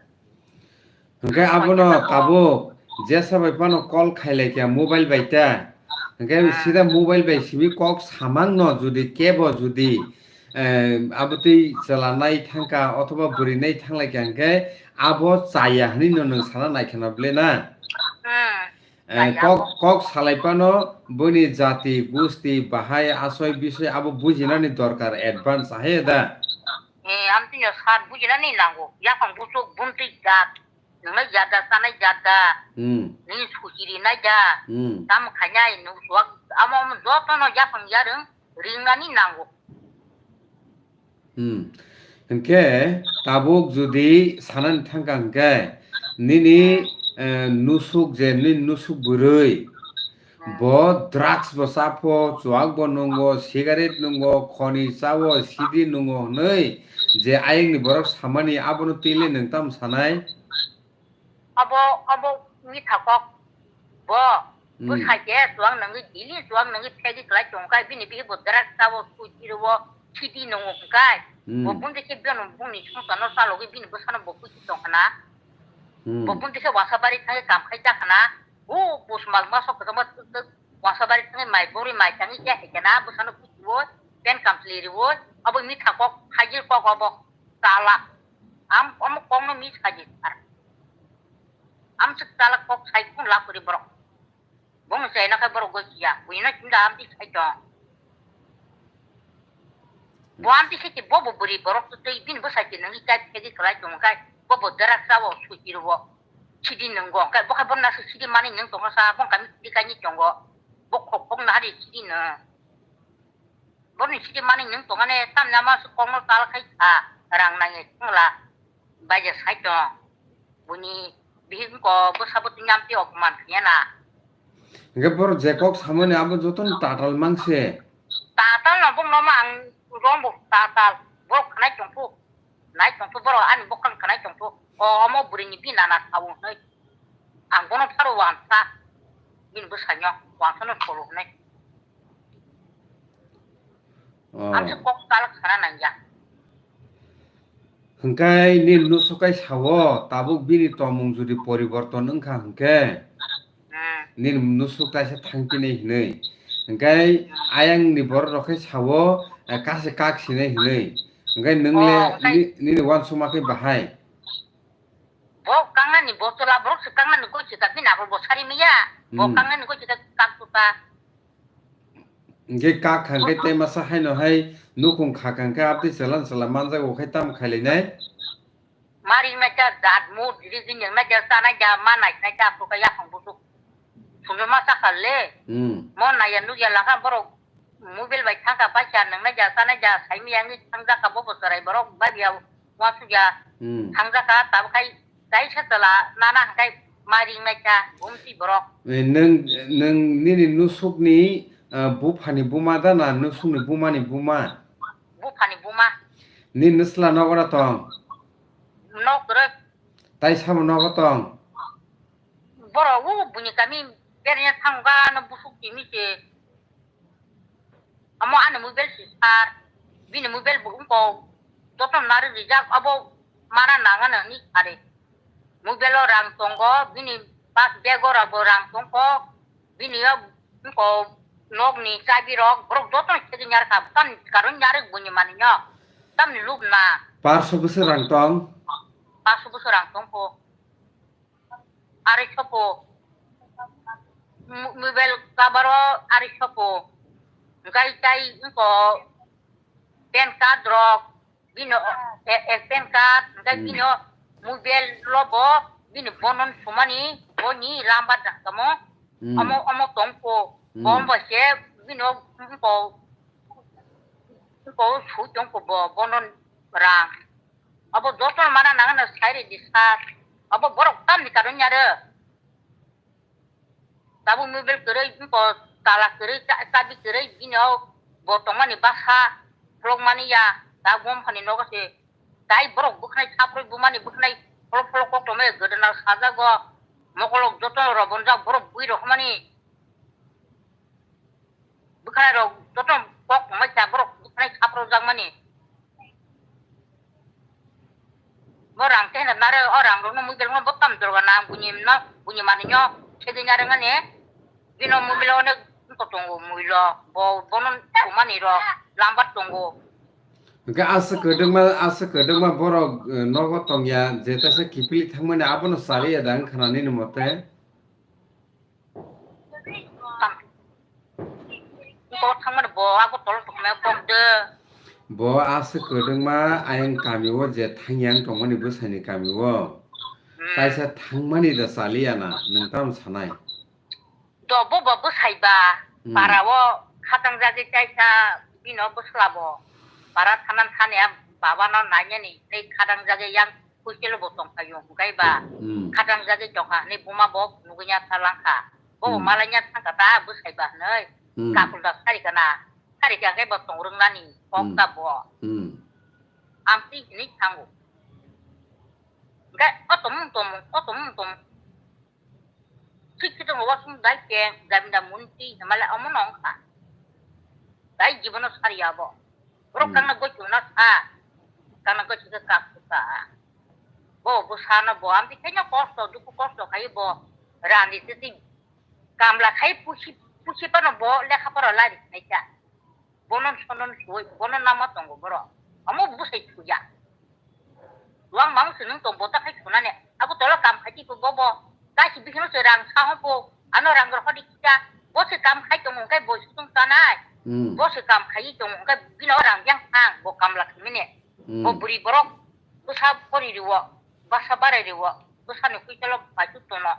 Hingke abono tabuk jesa bai phano call khailai kha mobile bai ta. Hingke sida mobile bai simi kok samang no judi kebo judi, eh, abotwi chwla nai thangka othoba bwrwi nai thanglai kha hingke abo chaya hinwi no nwng sana nai kheno ble na? Hmm. Eh, kok, kok salai phano boni jati, gusti, bahai, asoi, bisoi abo bujinani dorkar advance ahe da. Eh, amtwino sat bujinani nango. Yaphang buchuk, buntwi jat. Nwngnai jat da, chanai jat da. Hmm. Nini suchiri nai da. Hmm. Tamo khainai, nwng suak, amo, amo jotono yaphang yarwng ringnani nango. Hmm. Hingke tabuk judi sanani thangka hingke nini, eh, nusuk je nini nusuk bwrwi bo drugs bo chapho, chuak bo nungo, cigarette nungo, khoni chao, sidi nungo hwnwi je ayangni borok samani abono twile nwng tamo sanai? Abo, abo mitha kok. Bo, hmm, bwsai ke chuak nangwi, daily chuak nangwi phegwi kwlai tongkha, bini bihi bo drugs chao, suchiri o, sidi nungo hwnkhe. Hmm. Bo bundi khe bini bungni songsarno chalogwi bini bwsano bo kuchi tongkhana. Hmm. Bo bundi khe wasa bari thangwi kam khai jakhana. Bo, bo smal ma sok kwchangma tuk tuk wasa bari thangwi mai bori mai thangwi ya hai khana bwsano kuchi o. Pen kamchwlwi rwui, abo mitha kok, hajir kok abo chalak. Am, omo kokno mi saji sar. Amswk chalak kok sai kung lapuri borok. Bono chaina khai borok goi kiya. Buino chinda amtwi sai tong. Bo amtwi sai ti bobo bwrwi borok tu twi bini bwsai ti nungwi chai phegi kwlai tongo khai. Bobo drak sao suti rwo. Sidi nungo. Khai bo khai bono nasu sidi mani nung tongo sa. Bo kami sidi kaini tongo. Bo khok khok nahari sidi nung. Borokni sidi manwi nwng tongmani tamni ama aswk kokno tal khai kha, rang nangya chwngla baija sai tong. Buini bihik wngkha bwsabo twi nyamtwi opman khaina na. Hwnkhe borok je kok samani abo jotono tatal mangse. Tatal no bokno ma ang rombo tatal borok khanai tongkhu. Nai tongkhu borok ani bokhan khanai tongkhu. O omo bwrwini bini nana sao hwnwi. Ang bono pharo wansa. Bini bwsaino wansano solo hwnwi. Oh. Ang se kok talak sana nangya. Hwnkhe nini nusukai sao tabuk bini tongmung jodi poriborton wngkha hwnkhe Hmm. nini nusuk kaisa thangpinai hwnwi. Hwnkhe ayangni borok rok khe sao, eh, kaisa kak sinai hwnwi. Hwnkhe nwng le Oh, hwnkhe ni-, nini wansukma khe bahai. Bo kangnani bo chwla borok se kangnani goi se kakni nagol bo sari maya. Bo Hmm. kangnani goi se kak tuta. Hwnkhe kak hwnkhe tei masa haino hai nukhung khak hwnkhe abtwi chwla chwla manjago khai tamo khailainai? Mari maya jat mu diri jini maya chanai ja manai nai ja khuka yakhang busuk. Sumjuma sakha le. Hmm. Mo naya nukya lakha borok mobile bai thangkha paisa nwngnai ja chanai ja saimiyangni thangjak kha bo bo chwrai borok babya wansukya Hmm. thangjak kha tabuk khai kaisa chwla nana hwnkhe ma ringnaikha gumti borok. Eh, nwng, nwng nini nusukni, ah, buphani buma da na nusukni bumani buma? Buphani buma. Nini nwsla nogo da tong? Nok kwrwi. Tai samo nogo tong? Borok o buini kami beraiya thangkha no busuk timi se. Amo ani mobile si sar. Bini mobile bo wngkok. Joto nari rijak abo mana nangano hinwi sari. Mobile o rang tongo, bini bag o rabo rang tongkok. Bini o wngkok nokni chabi rok, borok joto no segwi nyarkha. Tamni karon nyarwk buini manwino. Tamni lubna. Parso bwswk rang tong? Parso bwswk rang tongkho. Arai sopo. Mo-, mobile cover o arai sopo. Hwnkhe tai wngkho pan card rok, bino, e, e, pan card, hwnkhe Hmm. bino mobile robo bini bonon sumani, boni lamba dakamo, Hmm. omo, omo tongkho. Hmm. Bom bai se bino wngkho, wngkho sui tongkho bo, bonon rang. Abo joto mana nangano sai rwdi sa. Abo borok tamni karon ya rw. Tabuk mobile kwrwi, wngkho tala kwrwi, cha-, chabi kwrwi, bini o bo tongmani bwsa phlokmani ya. Tabuk bumphani nogo se tai borok bwkhanai saproi bumani bwkhanai pholok pholok kok tongmani gwdwna sajago. Mokolok joto robonjak borok bui rok mani. Bwkhanai rok joto kok tongmani cha borok bwkhanai saprojak mani. Bo rang khe hinwi nare, o rang rokno mui belkno bo tam dorga na, buini no, buini manwi no segwi nare mani, bino mui belo onek wngkha tongo mui lo, bo bono sumani rok lamba tongo. Hwnkhe aswk kwdwkma, aswk kwdwkma borok, eh, nogo tongya, je teisa kiphilwi thangmani abono chaliya da wngkha na nini mote? Bo thangmani bo abo tolo tongmani kok de. Bo aswk kwdwkma ayang kami o je thangyang tongmani bwsani kami o. Hmm. Kaisa thangmani da chaliya na, nwng tamo sanai? Do bo bo bwsai ba, Hmm. para o khatang jagwi kaisa bino bwsla bo. Para thanan thani a baba no nainani tei khatang jagwi yang Kuchelo bo tongphaio, hwnkhe ba Hmm. khatang jagwi tongkha hwnwi buma bo nugwi nya sa langkha. Bo bo Hmm. malai nya thangkha ta bwsai ba hwnwi Hmm. kakhul da sari kana. Sari khe hwnkhe bo tong rwngnani kok Hmm. ta bo. Hmm. Amtwi hwnwi thango. Hwnkhe o tomung tomung, o tomung tomung. Thik khe tongo wasung dai khe, jamda munti, himale omo no wngkha. Dai jibono sari abo. Borok Hmm. kangna gochung na sa. Kangna gochung khe kak kha. Bo, bo sana bo. Amtwi khaino kosto, dukhu kosto khai bo. Rani twi kamla khai pusi, pusi pano bo lekha pora lari khnai kha. Bono sono suwi, bono nama tongo borok. Amo bwsai suya. Wang mang se nung tong bo ta khai khuna ne. Abo tolo kam khai ti bo bo. Kaisi bihino se rang sa ho bo. Ano rang rok hodi kita. Bo se kam khai tong kai bo sung tanai. Hmm. Bo se kam khai tong kai bino rang yang thang bo kam lak mine. Hmm. Bo buri borok. Bwsa pori riwo. Basa barai riwo. Bwsa ni kuitolo bai tu tono.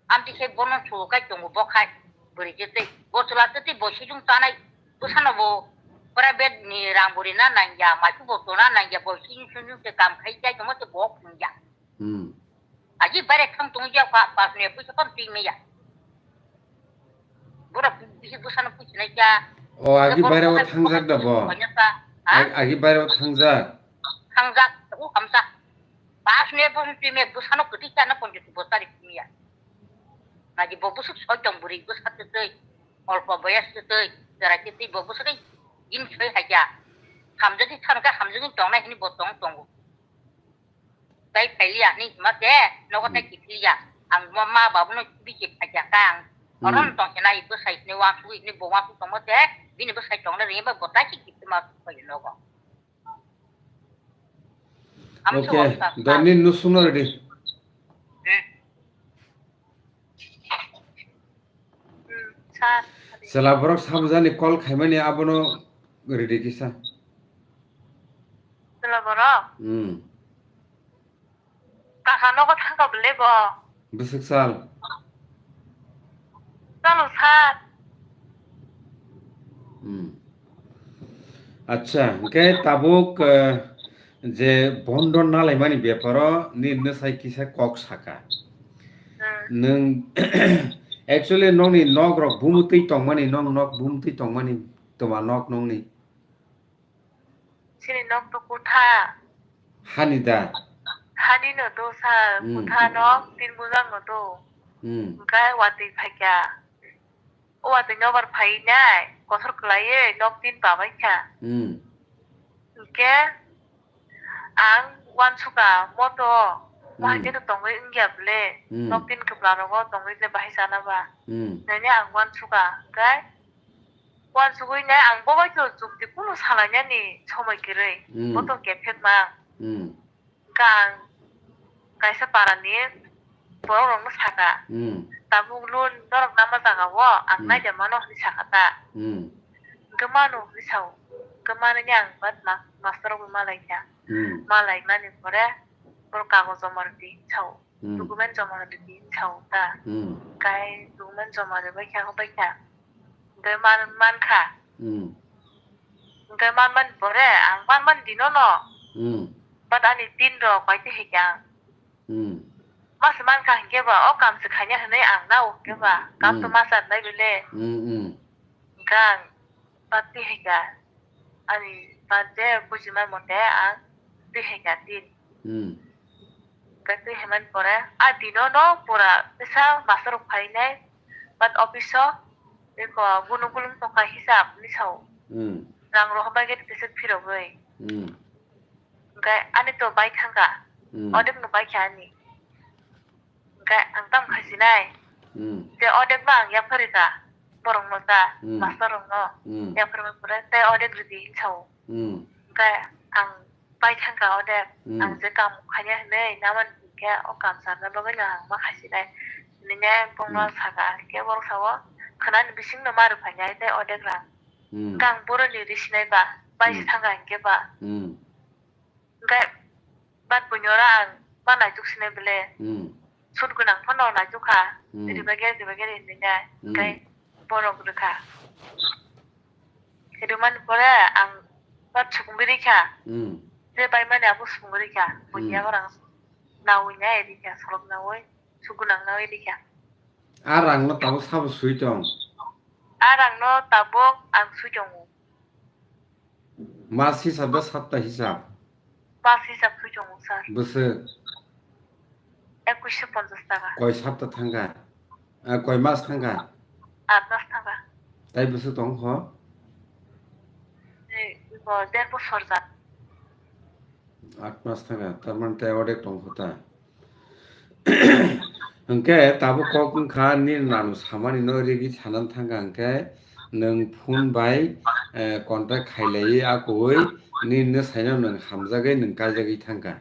Amtwi khe bono chulo kai tongo bo khai bwrwi je tei bo chwla tei bo sijung tanai bwsano bo private ni rang bo rina nangya maitu bo tona nangya bo sijung sijung se kam khai jai tongma se bo phungya. Hmm. Aji bare thang tong ya pa pa ne puisa kam twi meya. Bora bisi bwsano puisi nai kya. O agi bare o thangjak da bo. Agi bare o thangjak. Thangjak o kamsa. Pas ne bo twi me bwsano kwtwi kya na ponjot bo tari miya. Naji bo bwswk soi tong bwrwi bwsa twtwi, olpo boyas twtwi, chwrai twtwi bo bwswk tei jin soi hai kha. Hamjagwi thang kha hamjagwi tongnai hwnwi bo tong tongo. Tai phailiya hwnwi hima se nogo tai kiphilya. Ang mo ma babuno bisi phaikha kha ang. Hmm. Oron tong khe nai bwsai hwnwi wansugwi hwnwi bo wansuk tongma se bini bwsai tongnai rwngya bai bo tai se kiphilma suk phaio nogo. Oke, doni no suno ready. Hmm. Hmm, sir. Sela borok sabjani call khaimani abono ready kisa. Sela borok? Hmm. Kaka nogo thangka bele bo. Bwswk sal. Chalo sir. Hmm. Acha, hwnkhe tabuk, eh, je bondo nalaimani beparo nini sai kisa kok saka. Hmm. Nwng actually nokni nok rok bumutwi tongmani, nok nok bumutwi tongmani, toma nok nokni. Chini nok to kotha. Hani da? Hani no do sir, hmm, kotha nok tin bujang no do. Hmm. Hwnkhe watwi phaikha. O watwi nobar phai nai, kothor kwlaiwi nok tin pabai kha. Hmm. Hwnkhe ang uansukha moto, hmm, bahai khe to tongwi wngya bwle, hmm, nok tin kwpla rogo tongwi bwle bahai chana ba. Hmm. Nini ang uansukha, hwnkhe uansugwi nai ang bo bai to chukti kunu salainani somoi kwrwi. Hmm. Bo to kephek mang. Hmm. Hwnkhe ang kaisa para ni borok rok no saka. Hmm. Tabuk lun norok nama jaga o ang, hmm, naida mano hinwi saka ta. Hmm. Hwnkhe mano hinwi sao. Hwnkhe manwi ang bat ma-, master rok bai malai kha. Hmm. Malai mani pore borok kagoz joma rwdi sao. Hmm. Document joma rwdi sao ta. Hmm. Kai document joma rwbai kha, hobai kha. Hwnkhe man, man kha. Hmm. Hwnkhe man man pore, ang man man dino no. Hmm. But ani tin rok bai twi hai kha. Hmm. Ma se man kha hwnkhe ba, o kam se khaina hwnwi ang na o hwnkhe ba. Kam to, hmm, ma sa nai bele. Hmm, hmm. Hwnkhe ang bat twi hai kha. Ani bat je bujima mote ang twi hai kha tin. Hmm. Hwnkhe twi haiman pore, a dino no pura tesa master rok phainai, but office o eko gunu gulung tongkha hisab ni sao. Hmm. Rang rohor bai khe tesa phirogwi. Hmm. Hwnkhe ani to bai thangkha, hmm, odek no bai kha ani. Hwnkhe ang tam khasinai. Hmm. Je odek no ang yapharwi kha borok no ta, hmm, master rok no. Hmm. Yapharwi pore tei odek rwdi hinwi sao. Hmm. Hwnkhe ang pai thangkha odek, hmm, ang je kam khaina hinwi naman hinkhe o kam charwna bagwi no ang ma khaisinai. Hinwi bongno, hmm, saka hinkhe borok sao khwnani bisingno ma rwphainai tei odek rang. Hmm. Hwnkhe ang boroni ri sinai ba, pai se, hmm, thangkha hinkhe ba. Hmm. Hwnkhe bat buino oro ang ma naituk sinai bele. Hmm. Sut gwnang phano naitukha. Hmm. Ribageri, ribageri hinwi nai. Hmm. Hwnkhe borok rwkha. Rwmani pore ang bat sukungwi rikha. Hmm. Je baimani abo sukungwi rikha. Hmm. Buini abo rang nawi nai rikha, solok nawi, sut gwnang nawi rikha. A rangno tabuk sabo swi tong? A rangno tabuk ang swi tongo. Mas hisab da sapta hisab? Mas hisab khe chongo, sir. Bwswk? Ekuisho ponchas taka. Koi sapta thangkha? Ah, koi mas thangkha? Aat mas thangkha. Tai bwswk tong kho? Ei, bo der bosor ja. Aat mas thangkha, tar mane tai odek tong kho ta? Hwnkhe tabuk kok wngkha nini nanu samani no rigi sanani thangkha hwnkhe nwng phone bai eh, contact khailaiwi akoi nini nwsaino nwng hamjagwi nwng kaijagwi thangkha.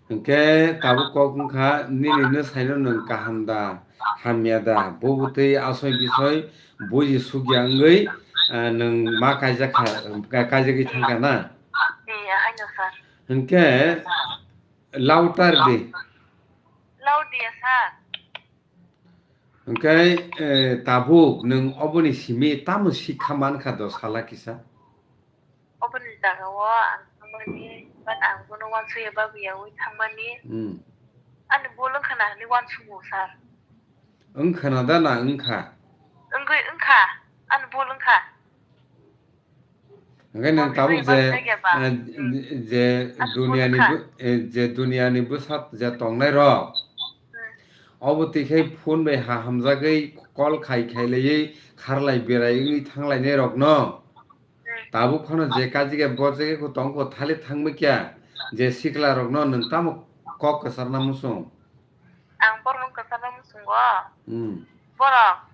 Hinkhe tabuk kok wngkha nini nwsaino nwng kaham da, hamya da, bo bwtwi asoi bisoi buji sukya wngwi, eh, nwng ma kaijakha, ka-, kaijagwi thangkha na? Eh, ahaino sir. Hinkhe louder di. Loud ya sir. Hinkhe, eh, tabuk nwng oboni simi tamo sikha mankha do sala kisa? Oboni jagao ang thangmani, but ang bono uansukya babiyaui thangmani. Hmm. Ani bol wngkha na hinwi uansugo sir? Wngkha na da na wngkha? Wngwi wngkha, ani bol wngkha. Hingke nwng tabuk je, eh, je duniani bw-, eh, je duniani bwsat je tongnai rok, obo twi khe phone bai ha hamjagwi call khai khai laiwi kharlai berai wngwi thanglainai rokno tabuk phano je kajike bojagwi tongkho thali thangmikya je sikla rokno nwng tamo kok kwcharna muchung? Ang borokno kwcharna muchungo. Hmm. Borok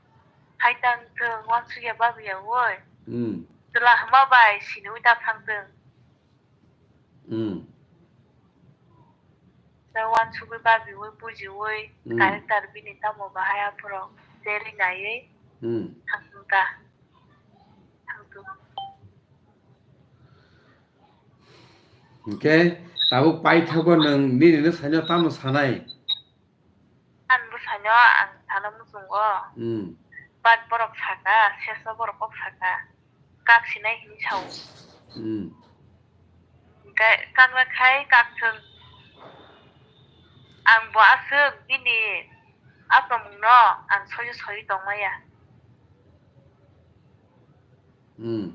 hai tang thung, uansukya babiyaui. Hmm. Chwla hwnma bai siniui ta thang thung. Hmm. Tei uansugwi babiui bujiui, hmm, character bini tamo bahai aphuru cherwi naiwi, hmm, thang thung ta. Thang thung. Hinkhe tabuk paithago nwng nini nwsaino tamo sanai? Ani bwsaino ang sana muchungo. Hmm. But borok saka, sesa borok kok saka, kak sinai hinwi sao. Hmm. Hinkhe kakna khai kak thung. Ang bo aswk bini a tongmungno ang soiyo soiwi tongmaya. Hmm.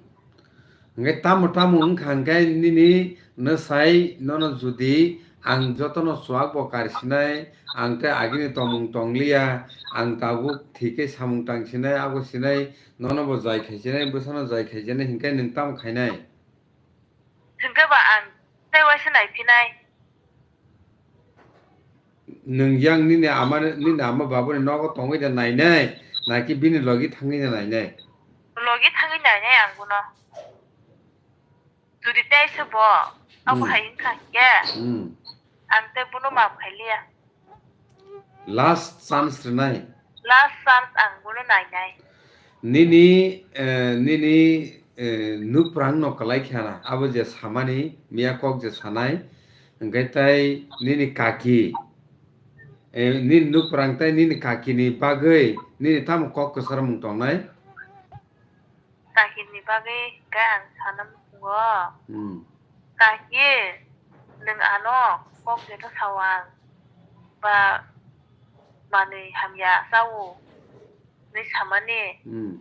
Hingke tamo tamo wngkha hingke nini nwsai nono jodi ang jotono chuak bo kar sinai, ang tei agini tongmung tongliya, ang tabuk thike samung tang sinai, abo sinai, nono bo jai khai sinai, bwsano jai khai sinai, hingke nwng tamo khainai? Hingke ba ang tei waisa naiphinai. Nwng yang nini ama, nini ama babuni nogo tongwi da nainai, naki bini logi thangwi da nainai? Logi thangwi nainai ang bono. Jodi tei se bo, abo, hmm, hai wngkha hingke, hmm, ang tei bono maaf khailiya. Last chance rwnai. Last chance ang bono nainai. Nini, eh, nini, eh, nuprang no kwlai kha na, abo je samani, miya kok je sanai, hingke tei nini kaki, eh, nini nuprang tei nini kaki ni bagwi nini tamo kok kwchar mung tongnai? Kahini bagwi hingke ang sana muchungo. Hmm. Kahi, nwng ano kok jeto sao ang ba manwi hamya sao hwnwi samani. Hmm.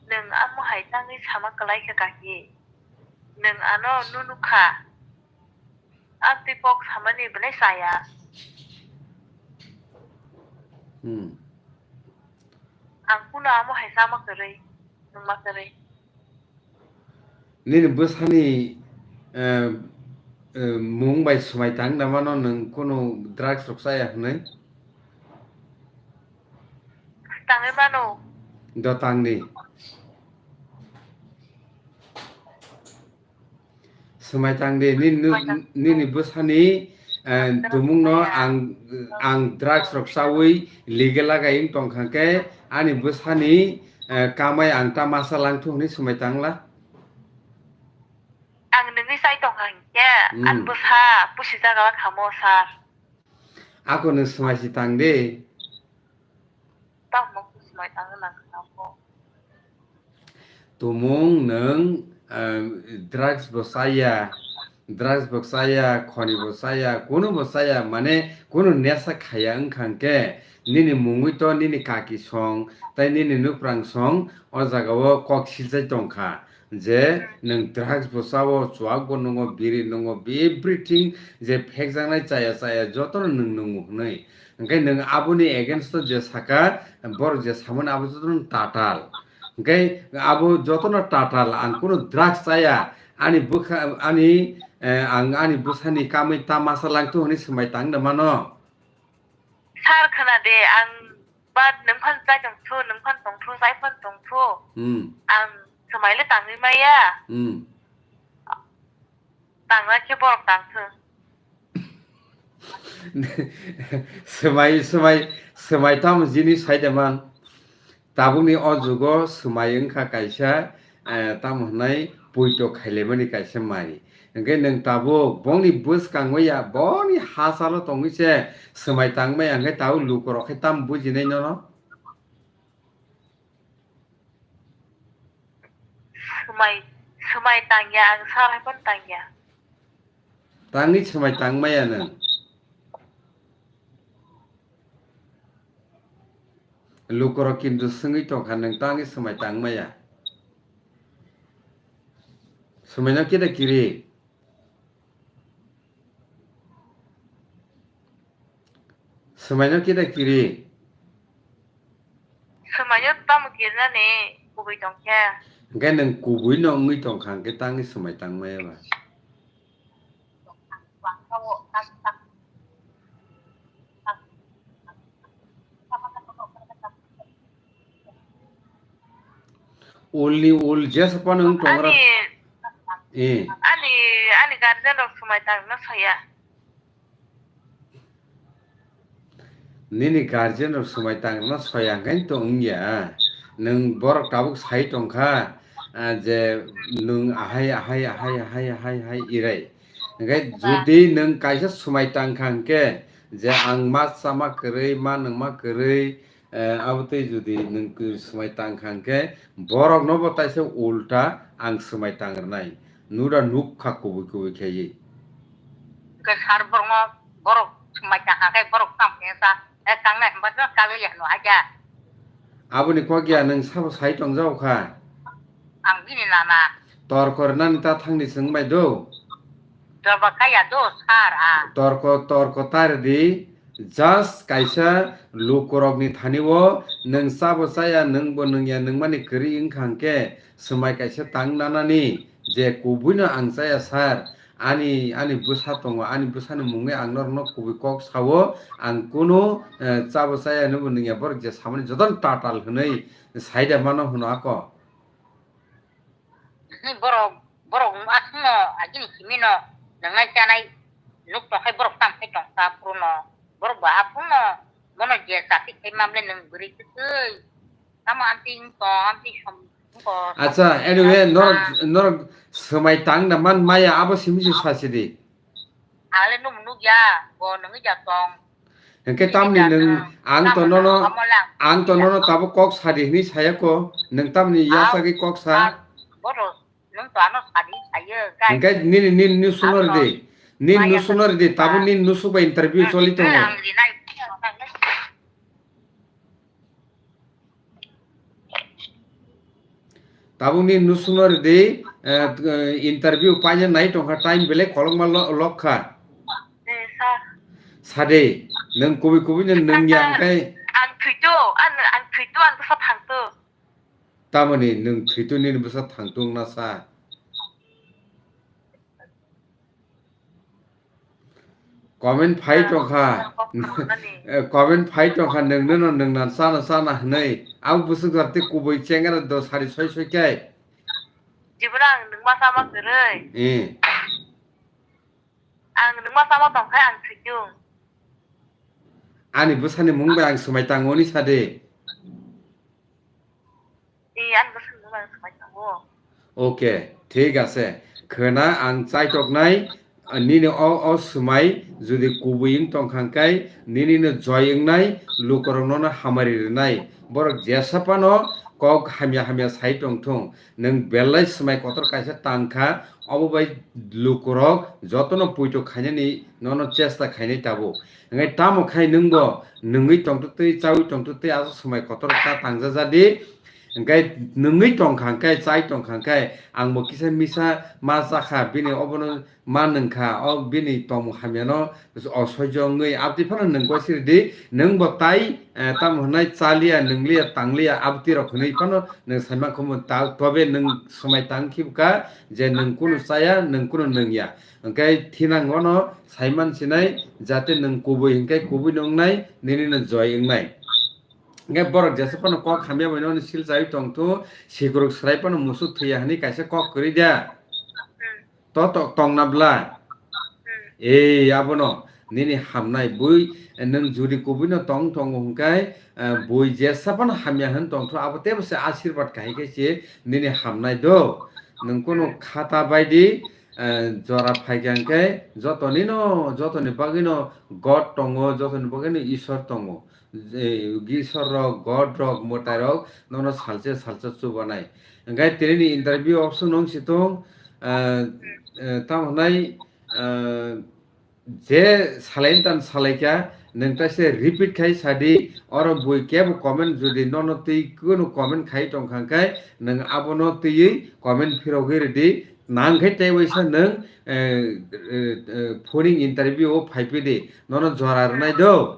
Nwng amo hai tangwi sama kwlai kha kahi. Nwng ano nunu kha. Ang twi kok samani belai chaya. Hmm. Ang kuno amo hai sama kwrwi, nwngma kwrwi. Nini bwsani, eh, eh, mung bai swmai tang da mano nwng kuno drugs rok chaya hwnwi? Tangwi mano. Do tangdi. Swmai tang di, nini nu-, swmai tang, nini bwsani, eh, tumungno ang, ang drugs rok chawi legal lagai wng tong kha khe, ani bwsani, eh, kamai ang ta masa lang thu hwnwi swmai tang la? Ang nungwi chai tong kha hinkhe, hmm, ang bwsa pusi jaga kha mo, sir. Ako nwng swmai si tang di. Tamo swmai tangwi nang kha mo. Tumung nwng, ah, drugs bo chaya, drugs bo chaya, khoni bo chaya, kunu bo chaya, mane kunu nesa khaya wngkha hwnkhe nini mungwi to nini kaki song tei nini nuprang song o jagao kok siljai tongkha je nwng drugs bo chao, chuak bo nungo, biri nungo, everything je phekjaknai chaya chaya jotono nwng nungo hwnwi. Hwnkhe nwng aboni against o je saka, borok je samani abo jotono tatal. Hwnkhe abo jotono tatal, ang kunu drugs chaya, ani bwkha, ani, eh, ang ani bwsani kamwi ta masa lang thu hwnwi swmai tang da mano. Sir, khna de, ang bad nwng phan chai tong thu, nwng phan tong thu, chai phan tong thu. Hmm. Ang Swmai le tangwi maya. Hmm. Tangna khe borok tangthwng. Swmai, swmai, swmai tamo jini sai de man. Tabukni o jugo swmai wngkha kaisa, eh, tamo hwnai poito khailaimani kaisa mai. Hwnkhe nwng tabuk bongni bwskango ya, boni ha salo tongwi se swmai tangmaya, hwnkhe tabuk lukurok khe tamo bujinai nono? Swmai, swmai tangya, ang sar hai phano tangya. Tangwi swmai tangmaya nwng? Lukurok kintu swngwi tongkha, nwng tangwi swmai tangmaya? Swmaino kida kiri? Swmaino kida kiri? Swmaino tamo kirnani kubui tongkhe. Hwnkhe nwng kubui no wngwi tongkha, hwnkhe tangwi swmai tangmaya ba? Ulni ul jesa phano wng tongo. Ani, eh, ani, ani guardian rok swmai tangna saya. Nini guardian rok swmai tangna saya hwnkhe to wngya. Nwng borok tabuk sai tongkha, ah, je nwng ahai, ahai, ahai, irai. Hwnkhe judi nwng kaisa swmai tangkha hwnkhe je ang ma chama kwrwi, ma nwngma kwrwi, Eh, abo tei judi nwng kwi swmai tang kha hwnkhe, borokno bo taisa ulta ang swmai tang rwnai. Nuda nukha kubui kubui khaiwi. Hwnkhe sar borokno, borok swmai tang kha khe borok tamo khe sa, eh, tangnai hwnba no kalwi ya hwnwi hakhe. Aboni kok ya nwng sabo sai tong jao kha? Ang bini nana. Torko rwnani ta thangni chwng bai do? Torba kaya do, sar, ah. Torko, torko ta rwdi. Just kaisa lukurokni thani-o nwng chabo chaya, nwngbo nwngya, nwngmani kwrwi wngkha hwnkhe, swmai kaisa tang nanani je kubuino ang chaya sir, ani, ani bwsa tongo, ani bwsani mungwi ang norokno kubui kok sao, ang kunu, eh, chabo chaya, nwngbo nwngya, borok je samani jotono tatal hwnwi saida mano hwno ako. Borok, borok aswkno agini simino nwngnai chanai nuk tongkhai borok tamo khai tongkha phuru no. Borok bo aphuru no bono je chati khai mamle nwng bwrwi kwtwi. Tamo amtwi wngtong, amtwi som wngkha. Acha, anyway, norok, norok swmai tang na man maya abo simi se sasidi. Ale nuk nukya, bo nungya tong. Hwnkhe tamni nwng, ang to nono, ang to nono tabuk kok sadi hwnwi sayako, nwng tamni yasagwi kok sa. Bodo, nwng to ano sadi sayo, guys. Hwnkhe nini, nini nusuno ridi, nini nusuno ridi, tabuk nini nusuk bai interview choli tongo. Tabukni nusuno ridi, eh, interview paina nai tongkha, time belai kolokma lo-, lokha. Eh, sir. Sade, nwng kubui kubui no nwng ya hwnkhe. Ang thwitu, ang, ang thwitu, ang bwsa thangtu. Tamoni nwng thwitu nini bwsa thangtu wngna sa. Comment phai tongkha. Eh, comment phai tongkha, nwngno no nwngna chana chana hwnwi. Ang bwswk jar tei kubui chengera do sari soi soi khe. Jibra ang nwngma sama kwrwi. Eh. Ang nwngma sama tongkha ang thwitung. Ani bwsani mung bai ang swmai tango ni sade. Tei ani bwswk nwng ang swmai tongo. Okay, thik ase. Khwna ang chaitoknai, nini o, o swmai jodi kubui wng tongkha hwnkhe, nini no joi wngnai, lukurokno no hamari rwnai. Borok jesa phano kok hamya hamya sai tongthung. Nwng belai swmai kotor kaisa tangkha, obo bai lukurok jotono poito khainani nono chesta khainai tabuk. Hwnkhe tamo khai nwngbo nwngwi tongtwtwi, chawi tongtwtwi, aswk swmai kotor ta tangjajadi. Hwnkhe nwngwi tongkha, hwnkhe chai tongkha, hwnkhe angbo kisa misa ma chakha, bini obono ma nwngkha, o bini tongmung hamyano osoijo wngwi. Abtwi phano nwng gosiridi, nwngbo tai, eh, tamo hwnai chaliya, nwngliya, tangliya, abtwi rok hwnwi phano nwng saimankhumu ta, tobe nwng swmai tang khibwkha je nwng kunu chaya, nwng kunu nwngya. Hwnkhe thinangono saiman sinai, jate nwng kubui hwnkhe kubui no wngnai, nini no joi wngnai. Hingke borok jesa phano kok hamya bai nono sil chai tongthu, sikruk srai phano musuk thwiya hwnwi kaisa kok kwrwi da. To, to, tongna bla. Ei, abono nini hamnai bui, nwng juri kubuino tong tongo hwnkhe, eh, bui jesa phano hamya hwn tongthu, abo tebo se asirwad kahai khe se nini hamnai do. Nwng kono khata baidi, eh, jora phaikha hwnkhe jotonino, jotoni bagwino God tongo, jotoni bagwino Isor tongo. Je, Isor rok, God rok, mwtai rok nono salsa salsa chubanai. Hwnkhe tini ni interview option nung si tong, eh, eh, tamo hwnai, eh, je salai tan salaikha, nwng ta se repeat khai sadi, oro bui kebo comment jodi nono twi kunu comment khai tongkha hwnkhe, nwng abono twiwi comment phirogwi rwdi, nang khe tei waisa nwng, eh, eh, eh, phoning interview o phaiphidi, nono jora rwnai do.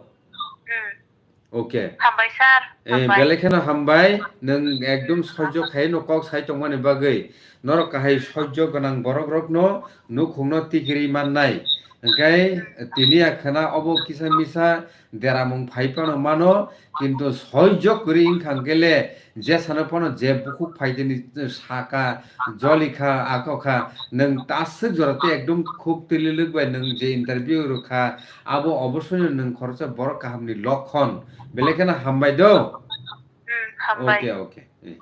Okay. Hambai sir. Eh, hambai. Belai kheno hambai, nwng ekdom sojjo khai no kok sai tongmani bagwi. Norok kahai sojjo gwnang borok rokno nukhungno tikiri mannai. Hwnkhe tini a khna obo kisa misa deramung phai phano mano, kintu sojjo kwrwi wngkha hwnkhe le jesano phano je bukhuk phaidini saka, jolikha, akokha, nwng taswk jora tei ekdom khuk twililwk bai nwng je interview rwkha, abo obosoino nwng khoroksa borok kahamni lokhon. Belai kheno hambai do. Hmm, hambai. Okay, okay. Eh.